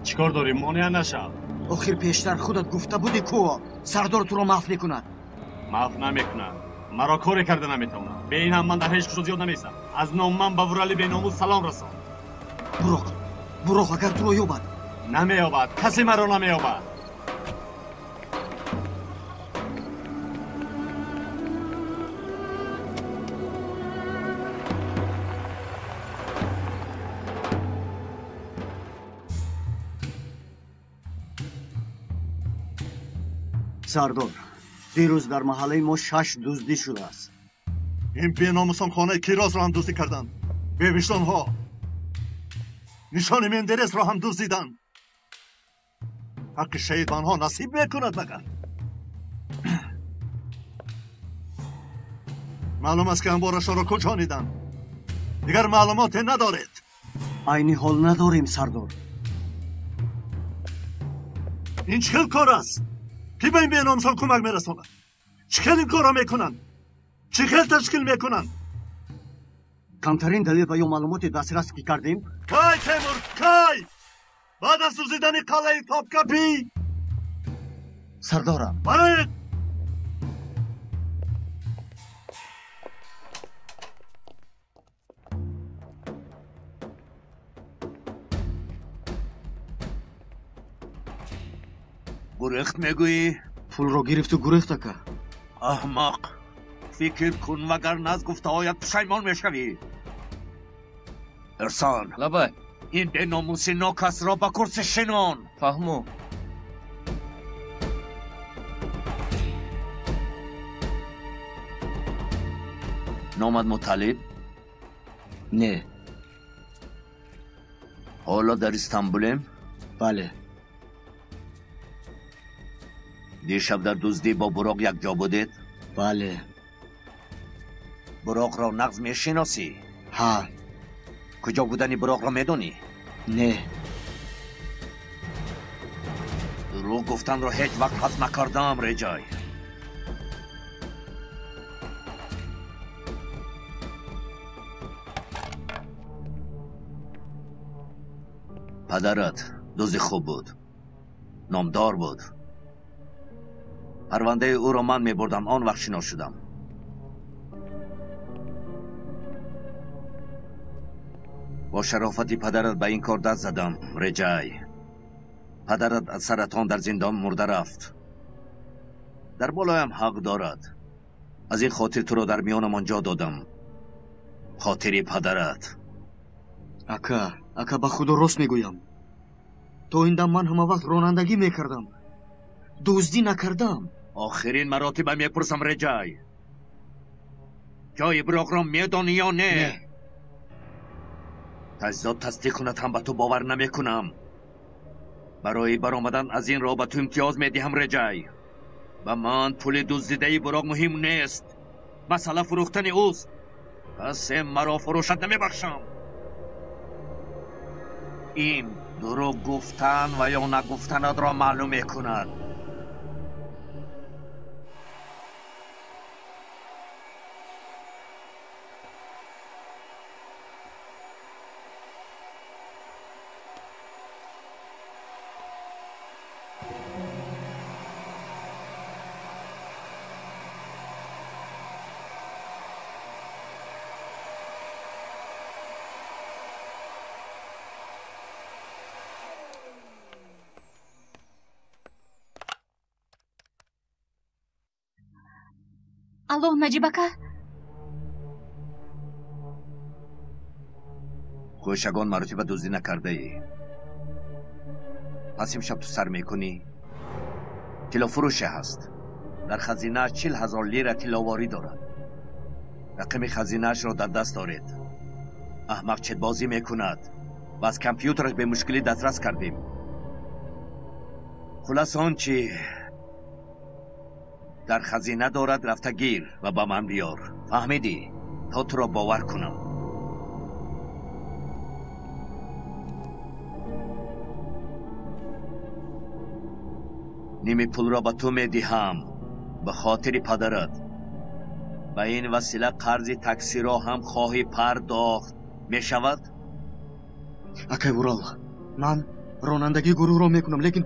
Чӣ кор дорӣ? Монеа нашав. Охир пештар худат гуфта будӣ, ку сардор туро маф мекунад. Маф намекунад. Маро коре карда наметавонад. Бе ин ҳам ман дар ҳеҷ куҷо зиёд намеистам. Аз ном ман ба Вурали беномус салом расон. Буроқ, Буроқ агар туро ёбад. Намеёбад, касе маро намеёбад. Сардор, дирӯз дар маҳаллаи мо 6 дуздӣ шудааст. Ин беномусон хонаи Кирозро ҳам дуздӣ карданд. Бевиҷдонҳо нишони Мендересро ҳам дуздиданд. Ҳаққи шаҳид ба онҳо насиб мекунад магар? Маълум аст, ки анборашонро кӯчониданд. Дигар маълумоте надоред? Айни ҳол надорем, сардор. Ин чӣ хел кор аст? Ки ба ин беномусон кӯмак мерасонад? Чӣ хел ин корро мекунанд? Чӣ хел ташкил мекунанд? Камтарин далел ва ё маълумоте дастрас ки кардем. Кай, Темур, кай? Баъд аз дуздидани қалъаи Топкапӣ? Сардорам. Бароед! Гурехт мегӯӣ? Пулро гирифту гурехт, ака. Аҳмақ! Фикр кун, вагарна аз гуфтаҳоят пушаймон мешавӣ. Ирсон. Лабай. Ин беномуси нокасро ба курси шинон. Фаҳму. Номад Муталиб? Не. Ҳоло дар Истанбулем? Бале. Дишаб дар дуздӣ бо Буроқ якҷо будед? Бале. Буроқро нағз мешиносӣ? Ҳа. Куҷо будани Буроқро медонӣ? Не. Дурӯғ гуфтанро ҳеҷ вақт ҳазм накардаам, Реҷай. Падарат дузди хуб буд, номдор буд. Парвандаи ӯро ман мебурдам, он вақт шинос шудам. Бо шарофати падарат ба ин кор даст задам, Реҷай. Падарат аз саратон дар зиндон мурда рафт. Дар болоям ҳақ дорад. Аз ин хотир туро дар миёнамон ҷо додам. Хотири падарат. Ака, ака, ба худо рост мегӯям. То ин дам ман ҳама вақт ронандагӣ мекардам. Дуздӣ накардам. Охирин маротиба мепурсам, Реҷай. Ҷои Буроқро медонӣ ё не? Таҷзод тасдиқ кунад ҳам ба ту бовар намекунам. Барои баромадан аз ин роҳ ба ту имтиёз медиҳам, Реҷай. Ба ман пули дуздидаи Буроқ муҳим нест. Масъала фурӯхтани ӯст. Касе маро фурӯшад намебахшам. Ин дурӯғ гуфтан ва ё нагуфтанатро маълум мекунад. Алло, Наҷиб ака. Гӯшагон маротиба дуздӣ накардаӣ. Пас имшаб ту сар мекунӣ. Тиллофурӯше ҳаст. Дар хазинааш 40,000 лира тилловорӣ дорад. Рақами хазинаашро дар даст доред. Аҳмақ четбозӣ мекунад ва аз компютераш бемушкилӣ дастрас кардем. Хулас он чи дар хазина дорад рафта гир ва ба ман биёр. Фаҳмидӣ? То туро бовар кунам. Ними пулро ба ту медиҳам ба хотири падарат. Ба ин васила қарзи таксиро ҳам хоҳӣ пардохт. Мешавад? Акай Урал, ман ронандагии гурӯҳро мекунам, лекин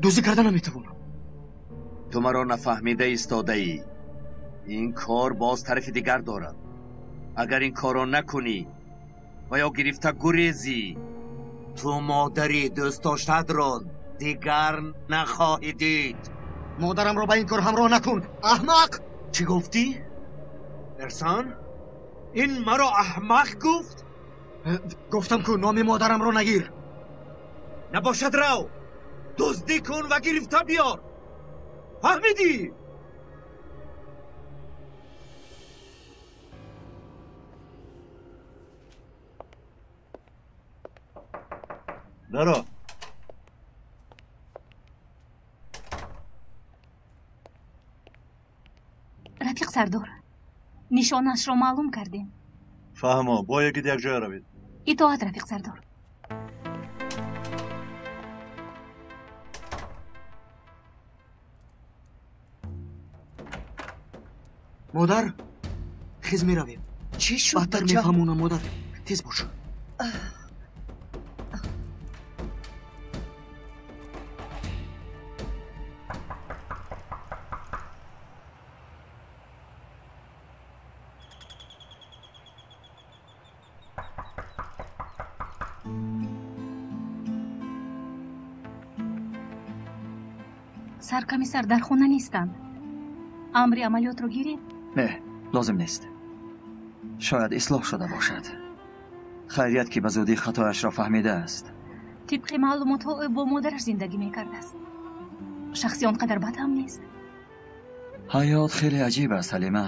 дуздӣ карда наметавонам. Ту маро нафаҳмида истодаӣ. Ин кор боз тарафи дигар дорад. Агар ин корро накунӣ ва ё гирифта гурезӣ, ту модари дӯстдоштаатро дигар нахоҳӣ дид. Модарамро ба ин кор ҳамроҳ накун, аҳмақ! Чӣ гуфтӣ? Эрсан? Ин маро аҳмақ гуфт? Гуфтам ку номи модарамро нагир. Набошад рав, дуздӣ кун ва гирифта биёр. Фаҳмидӣ? Даро. Рафиқ сардор, нишонаашро маълум кардем. Фаҳмо, бо якид якҷоя равед. Итоат, рафиқ сардор. Модар, хез меравем. Чӣ шуд? Бадтар мефаҳмонам, модар. Тез бош. Саркомиссар дар хона нестанд. Амри амалиётро гирем? Не, лозим нест. Шояд ислоҳ шуда бошад. Хайрият ки ба зудӣ хатояшро фаҳмидааст. Тибқи маълумотҳо ӯ бо модараш зиндагӣ мекардааст. Шахси он қадар бад ҳам нест. Ҳаёт хеле аҷиб аст, Ҳалима.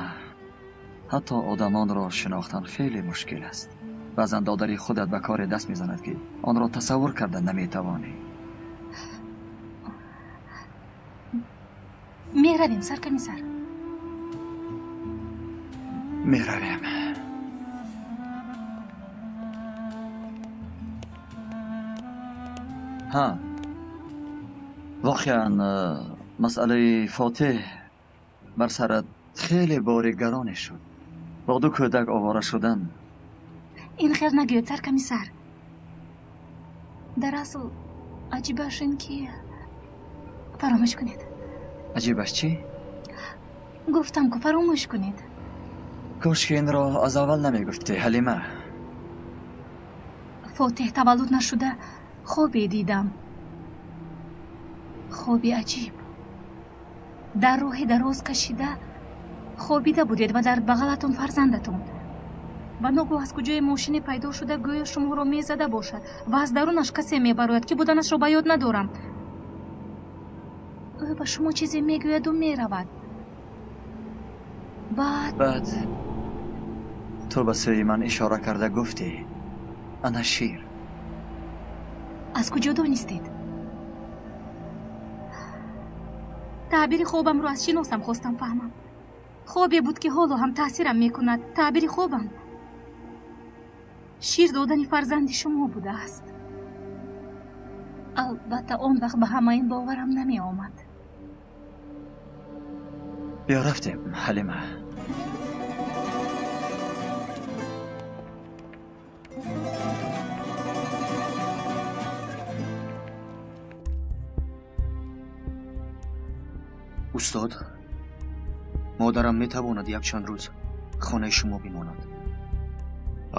Ҳатто одамонро шинохтан хеле мушкил аст. Баъзан додари худат ба коре даст мезанад, ки онро тасаввур карда наметавонӣ. Меравем, саркомиссар. Меравем. Ҳа, воқеан масъалаи Фотеҳ бар сарат хеле бори гароне шуд. Бо ду кӯдак овора шудан. Ин хел нагӯед, саркомиссар. Дар асл аҷибаш ин ки фаромӯш кунед. Аҷибаш чӣ? Гуфтам ку фаромӯш кунед. Кошки инро аз аввал намегуфтӣ, Ҳалима. Фотеҳ таваллуд нашуда хобе дидам. Хоби аҷиб. Дар роҳи дароз кашида хобида будед ва дар бағалатон фарзандатон. Ва ногоҳ аз куҷое мошине пайдо шуда гӯё шуморо мезада бошад ва аз дарунаш касе мебарояд, ки буданашро ба ёд надорам. Ӯ ба шумо чизе мегӯяду меравад. Баъд ту ба сӯи ман ишора карда гуфтӣ: ана шир. Аз куҷо донистед? Таъбири хобамро аз шиносам хостам фаҳмам. Хобе буд, ки ҳоло ҳам таъсирам мекунад. Таъбири хобам шир додани фарзанди шумо будааст. Албатта он вақт ба ҳама ин боварам намеомад. Биё рафтем, Ҳалима. Устод, модарам метавонад якчанд рӯз хонаи шумо бимонад.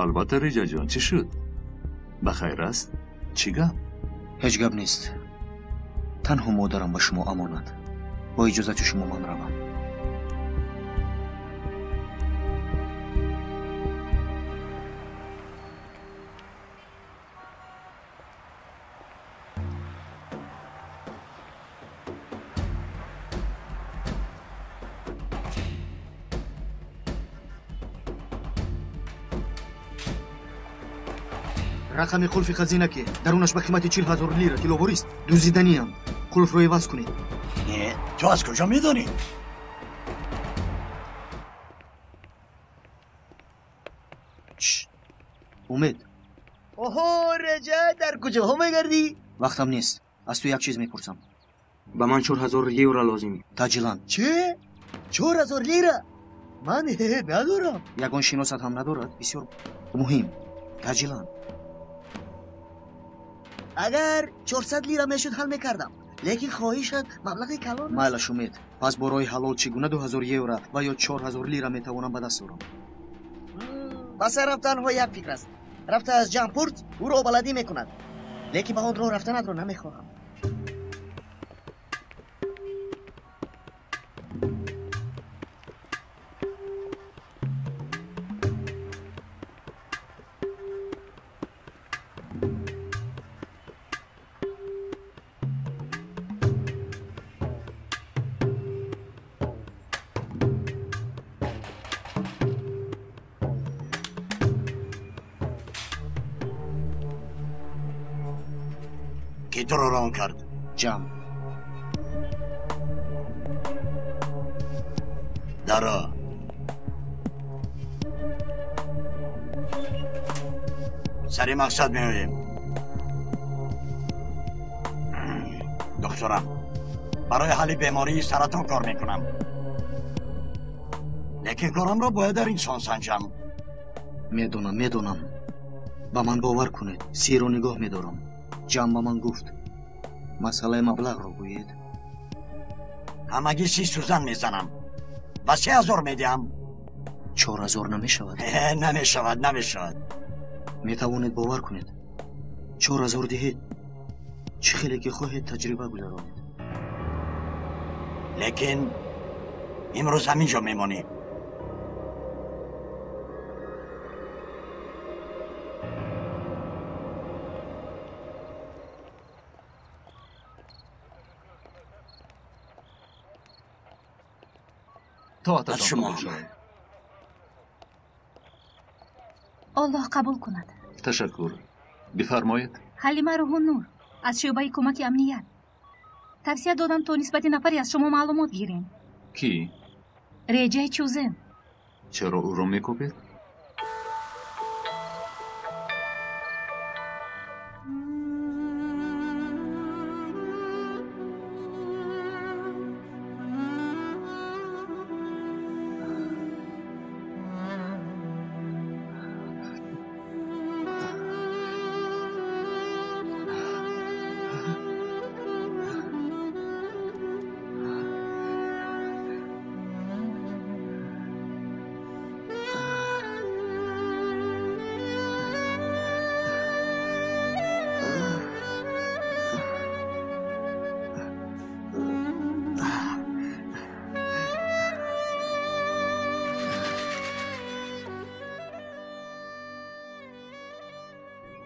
Албатта, Реҷаҷон, чӣ шуд? Ба хайр аст? Чӣ гап? Ҳеҷ гап нест. Танҳо модарам ба шумо амонат. Бо иҷозати шумо ман равам. Рақами қулфи хазина ки дарунаш ба қимати 40 000 лира тилловорист, дуздиданиам. Қулфро иваз кунед. Не, ту аз куҷо медонӣ? Умед. Оҳо, Реҷа, дар куҷоҳо мегардӣ? Вақтам нест. Аз ту як чиз мепурсам. Ба ман 4000 евро лозим. Таҷилан. Чӣ? 4000 лира? Ман надорам. Ягон шиносат ҳам надорад? Бисёр муҳим. Таҷилан. Агар 400 лира мешуд, ҳал мекардам. Лекин хоҳишат маблағи калон аст. Майлаш, Умед. Пас бо роҳи ҳалол чӣ гуна 2000 евро ва ё 4000 лира метавонам ба даст орам? Ба сарам танҳо як фикр аст. Рафта аз ҷамъ пурс, ӯро баладӣ мекунад. Лекин ба он роҳ рафтанатро намехоҳам. Туро рон кард? Ҷамъ. Даро. Сари мақсад меоем. Духтурам, барои ҳалли бемории саратон кор мекунам. Лекин корамро бояд дар инсон санҷам. Медонам, медонам. Ба ман бовар кунед, сирро нигоҳ медорам. Ҷамъ ба ман гуфт. Масъалаи маблағро гӯед. Ҳамагӣ 30 сӯзан мезанам ва 3000 медиҳам. 4000 намешавад? Намешавад, намешавад. Метавонед бовар кунед. 4000 диҳед. Чӣ хеле ки хоҳед таҷриба гузаронед. Лекин имрӯз ҳамин ҷо мемонӣ. Аз шумо. Аллоҳ қабул кунад. Ташаккур. Бифармоед. Ҳалима Рӯҳуннур аз шӯъбаи кӯмаки амният. Тавсия додам то нисбати нафаре аз шумо маълумот гирем. Кӣ? Реҷаи Чӯзен. Чаро ӯро мекӯбед?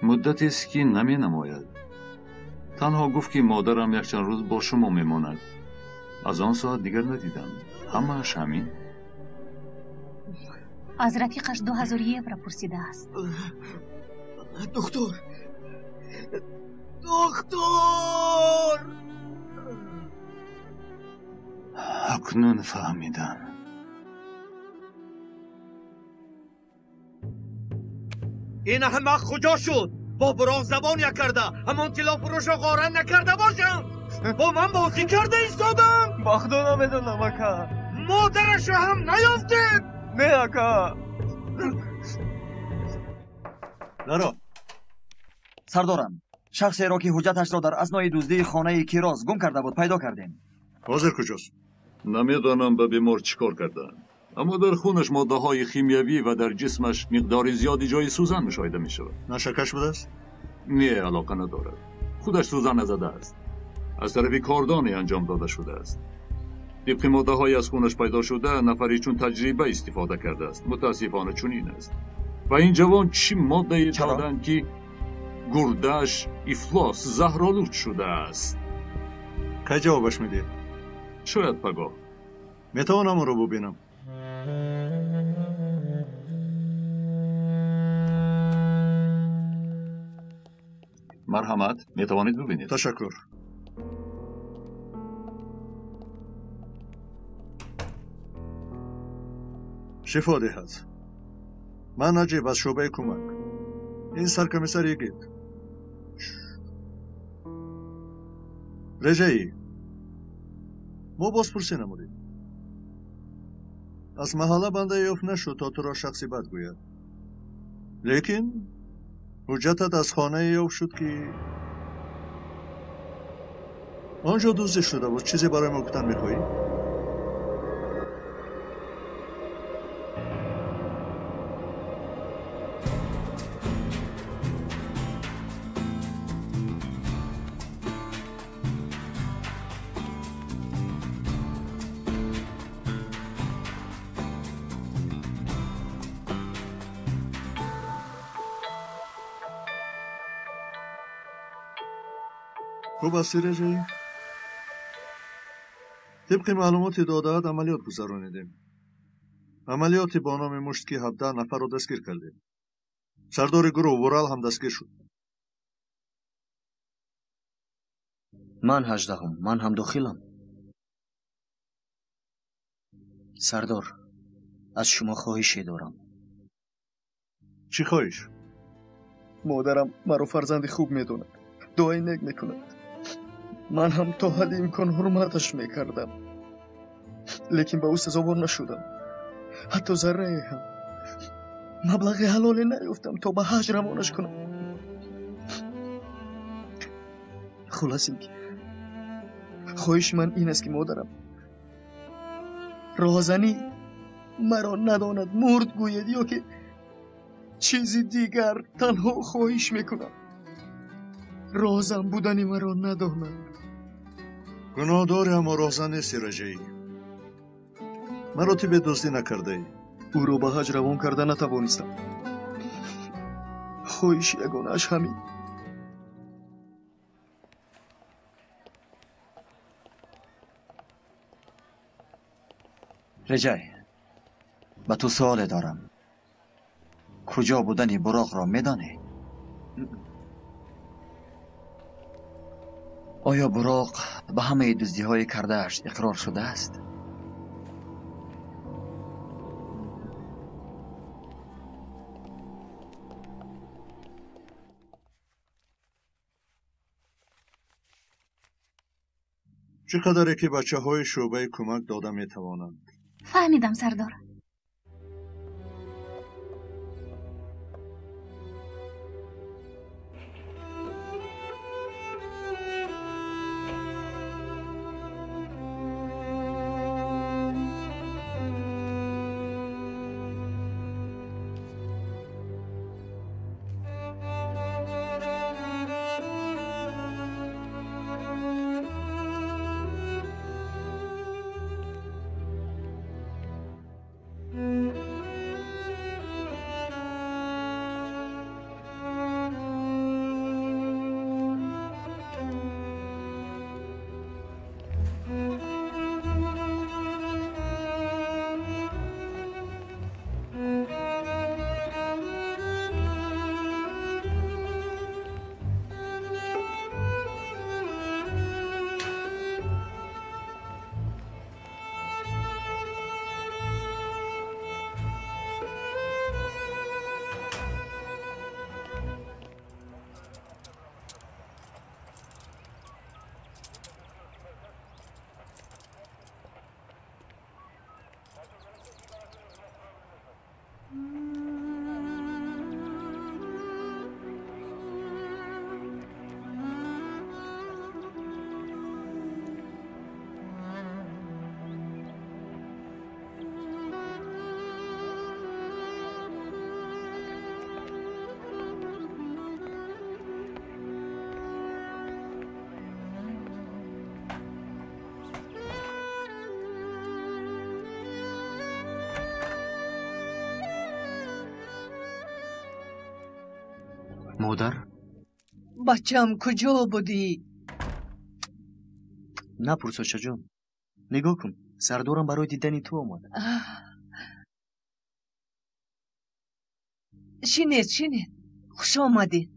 Муддатест ки наменамояд. Танҳо гуфт ки модарам якчанд рӯз бо шумо мемонад. Аз он соат дигар надидам. Ҳамааш ҳамин. Аз рафиқаш 2000 евро пурсидааст. Духтур! Духтур! Акнун фаҳмидам. Ин аҳмақ куҷо шуд? Бо буроқ забон як карда, ҳамон тиллофурӯшро ғорат накарда бошам. Бо ман бозӣ карда истодам. Ба худо намедонам, ака. Модарашро ҳам наёфтед? Не, ака. Даро. Сардорам, шахсеро ки ҳуҷҷаташро дар аснои дуздии хонаи кироз гум карда буд, пайдо кардем. Ҳозир куҷост? Намедонам ба бемор чӣ кор кардаанд. Аммо дар хунаш моддаҳои химиявӣ ва дар ҷисмаш миқдори зиёди ҷои сӯзан мушоҳида мешавад. Нашакаш будааст? Не, алоқа надорад. Худаш сӯзан назадааст. Аз тарафи кордоне анҷом дода шудааст. Тибқи моддаҳои аз хунаш пайдо шуда, нафаре чун таҷриба истифода кардааст. Мутаассифона чунин аст. Ва ин ҷавон чӣ моддае доданд ки гурдааш ифлос заҳролуд шудааст? Кай ҷавобаш медиҳед? Шояд пагоҳ. Метавонам ӯро бубинам? Марҳамат, метавонед бубинед. Ташаккур. Шифо диҳад. Ман Наҷиб аз шӯъбаи кӯмак. Ин саркомиссар Йигит. Реҷаӣ, мо бозпурсӣ намудем. Аз маҳалла бандае ёфт нашуд, то туро шахси бад гӯяд. Лекин ҳуҷҷатат аз хонае ёфт шуд, ки он ҷо дуздӣ шуда буд. Чизе барои мо гуфтан мехоҳӣ? Хуб астӣ, Реҷаӣ? Тибқи маълумоти додаат амалиёт гузаронидем. Амалиёти бо номи мушт, ки 17 нафарро дастгир кардем. Сардори гурӯҳ Вурал ҳам дастгир шуд. Ман 18-ум, ман ҳам дохилам. Сардор, аз шумо хоҳише дорам. Чӣ хоҳиш? Модарам маро фарзанди хуб медонад, дуои нек мекунад. Ман ҳам то ҳадди имкон ҳурматаш мекардам, лекин ба ӯ сазовор нашудам. Ҳатто заррае ҳам маблағи ҳалоле наёфтам, то ба ҳаҷ равонаш кунам. Хулас ин ки хоҳиши ман ин аст, ки модарам роҳзанӣ маро надонад, мурд гӯяд ё ки чизи дигар. Танҳо хоҳиш мекунам, роҳзан будани маро надонад. Гуноҳ дорӣ, аммо роҳзан нестӣ, Раҷаӣ. Маро ту бедуздӣ накардаӣ. Ӯро ба ҳаҷ равон карда натавонистам. Хоҳиши ягонааш ҳамин. Реҷай, ба ту суоле дорам. Куҷо будани буроқро медонӣ? Оё буроқ ба ҳамаи дуздиҳои кардааш иқрор шудааст? Чӣ қадаре ки бачаҳои шӯъбаи кӯмак дода метавонанд. Фаҳмидам, сардор. Модар? Бачам, куҷо будӣ? Напурс, очаҷон. Нигоҳ кун, сардорам барои дидани ту омад. Шинед, шинед. Хуш омадед.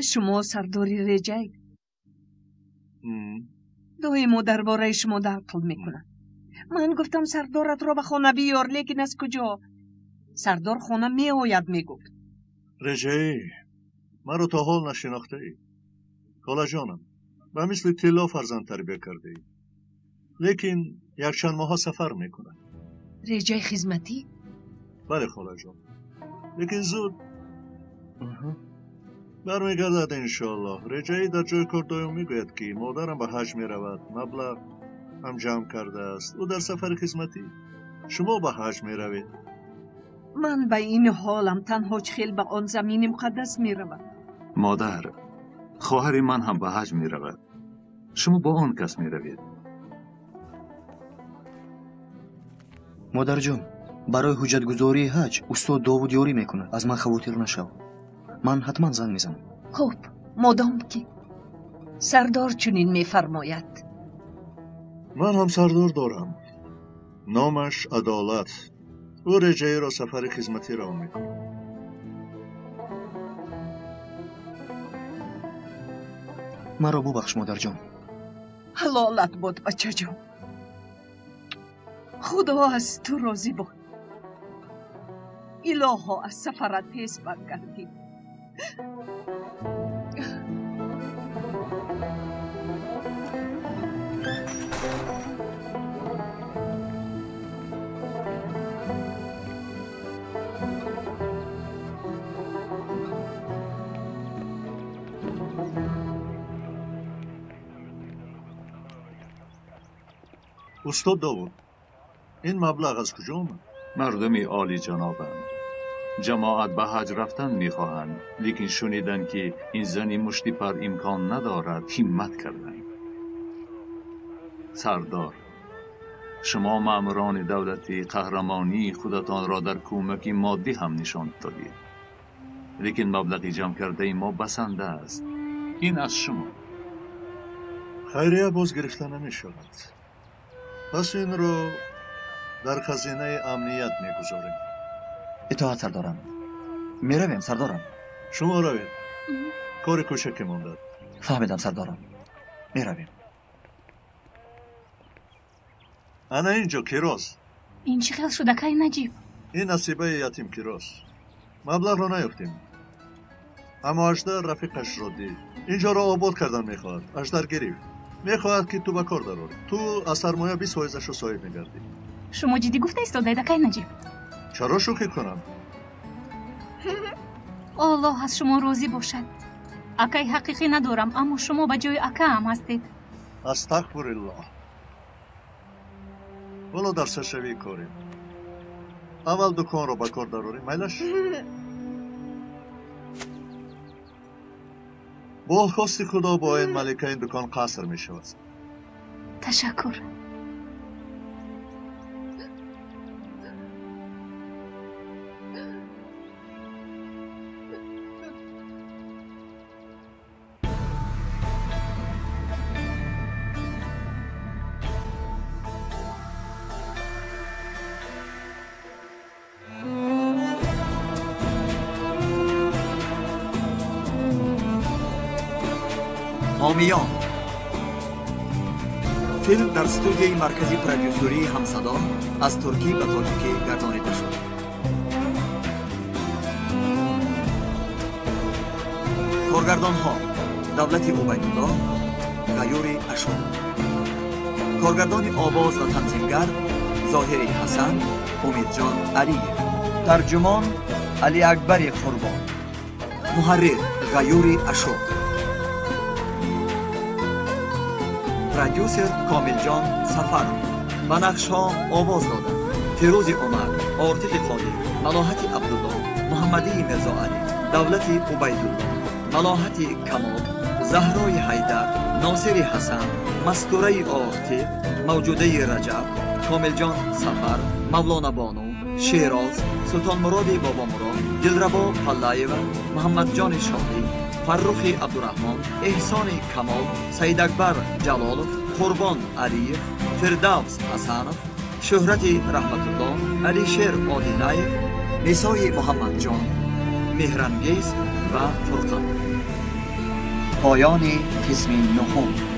Шумо сардори Реҷай. Доимо дар бораи шумо нақл мекунад. Ман гуфтам сардоратро ба хона биёр, лекин аз куҷо? Сардор хона меояд, мегуфт. Реҷаӣ, маро то ҳол нашинохтаӣ. Холаҷонам, ба мисли тилло фарзанд тарбия кардаӣ. Лекин якчанд моҳа сафар мекунад. Реҷаи хизматӣ? Бале, холаҷон. Лекин зуд бармегардад иншоаллоҳ. Реҷаӣ дар ҷои кор доим мегӯяд, ки модарам ба ҳаҷ меравад, маблағ ҳам ҷамъ кардааст. Ӯ дар сафари хизматӣ. Шумо ба ҳаҷ меравед. Ман ба ин ҳолам танҳо чӣ хел ба он замини муқаддас меравам. Модар, хоҳари ман ҳам ба ҳаҷ меравад. Шумо бо он кас меравед. Модарҷон, барои ҳуҷҷатгузории ҳаҷ устод Довуд ёрӣ мекунад. Аз ман хавотир нашав. Ман ҳатман занг мезанам. Хуб, модом ки сардор чунин мефармояд. Ман ҳам сардор дорам. Номаш Адолат. Ӯ Реҷаиро сафари хизматӣ равон мекунад. Маро бубахш, модарҷон. Ҳалолат бод, бачаҷон. Худо аз ту розӣ бод. Илоҳо, аз сафарат тез баргардӣ. Устод Довуд, ин маблағ аз куҷо омад? Мардуми олиҷанобанд. Ҷамоат ба ҳаҷ рафтан мехоҳанд, лекин шуниданд, ки ин зани муштипар имкон надорад, ҳиммат карданд. Сардор, шумо маъмурони давлатӣ қаҳрамонии худатонро дар кӯмаки моддӣ ҳам нишон додед. Лекин маблағи ҷамъ кардаи мо басанда аст. Ин аз шумо. Хайрия боз гирифта намешавад. Пас инро дар хазинаи амният мегузорем. Итоат, сардорам. Меравем, сардорам. Шумо равед. Кори кӯчаке мондад. Фаҳмидам, сардорам. Меравем. Ана инҷо кирос. Ин чӣ хел шуд, акай Наҷиб? Ин насибаи ятим кирос. Маблағро наёфтем. Аммо Аждар рафиқашро дид. Инҷоро обод кардан мехоҳад. Аждар гирифт. Мехоҳад, ки ту ба кор дарорӣ. Ту аз сармоя 20%-ашро соҳиб мегардӣ. Шумо ҷиддӣ гуфта истодаед, акай Наҷиб? Чаро шӯхӣ кунам? Аллоҳ аз шумо розӣ бошад. Акай ҳақиқӣ надорам, аммо шумо ба ҷои акаам ҳастед. Астағфируллоҳ. Ҳоло дар саршавии корем. Аввал дуконро ба кор дарорем, майлаш? Бо хости Худо бо ин малика ин дукон қаср мешавад. Ташаккур. ҳомиён. Филм дар студияи маркази продюсерии Ҳамсадо аз туркӣ ба тоҷикӣ гардонида шуд. Коргардонҳо Давлати Убайдулло, Ғаюри Ашур. Коргардони овоз ва танзимгар Зоҳири Ҳасан, Умедҷон Алиев. Тарҷумон Алиакбари Қурбон. Муҳаррир Ғаюри Ашур. Продюсер Комилҷон Сафаров. Ба нақшҳо овоз доданд Фирӯзи Умар, Ортиқи Қодир, Малоҳати Абдулло, Муҳаммадии Мирзоалӣ, Давлати Убайдулло, Малоҳати Камол, Заҳрои Ҳайдар, Носири Ҳасан, Мастураи Ортиқ, Мавҷудаи Раҷаб, Комилҷон Сафар, Мавлона Бону, Шероз, Султонмуроди Бобомурод, Дилрабо Паллаева, Муҳаммадҷони Шоҳӣ, Фаррухи Абдураҳмон, Эҳсони Камол, Саидакбар Ҷалолов, Қурбон Алиев, Фирдавс Ҳасанов, Шӯҳрати Раҳматулло, Алишер Одилаев, Нисои Муҳаммадҷон, Меҳрангез ва Фурқат. Поёни қисми нуҳум.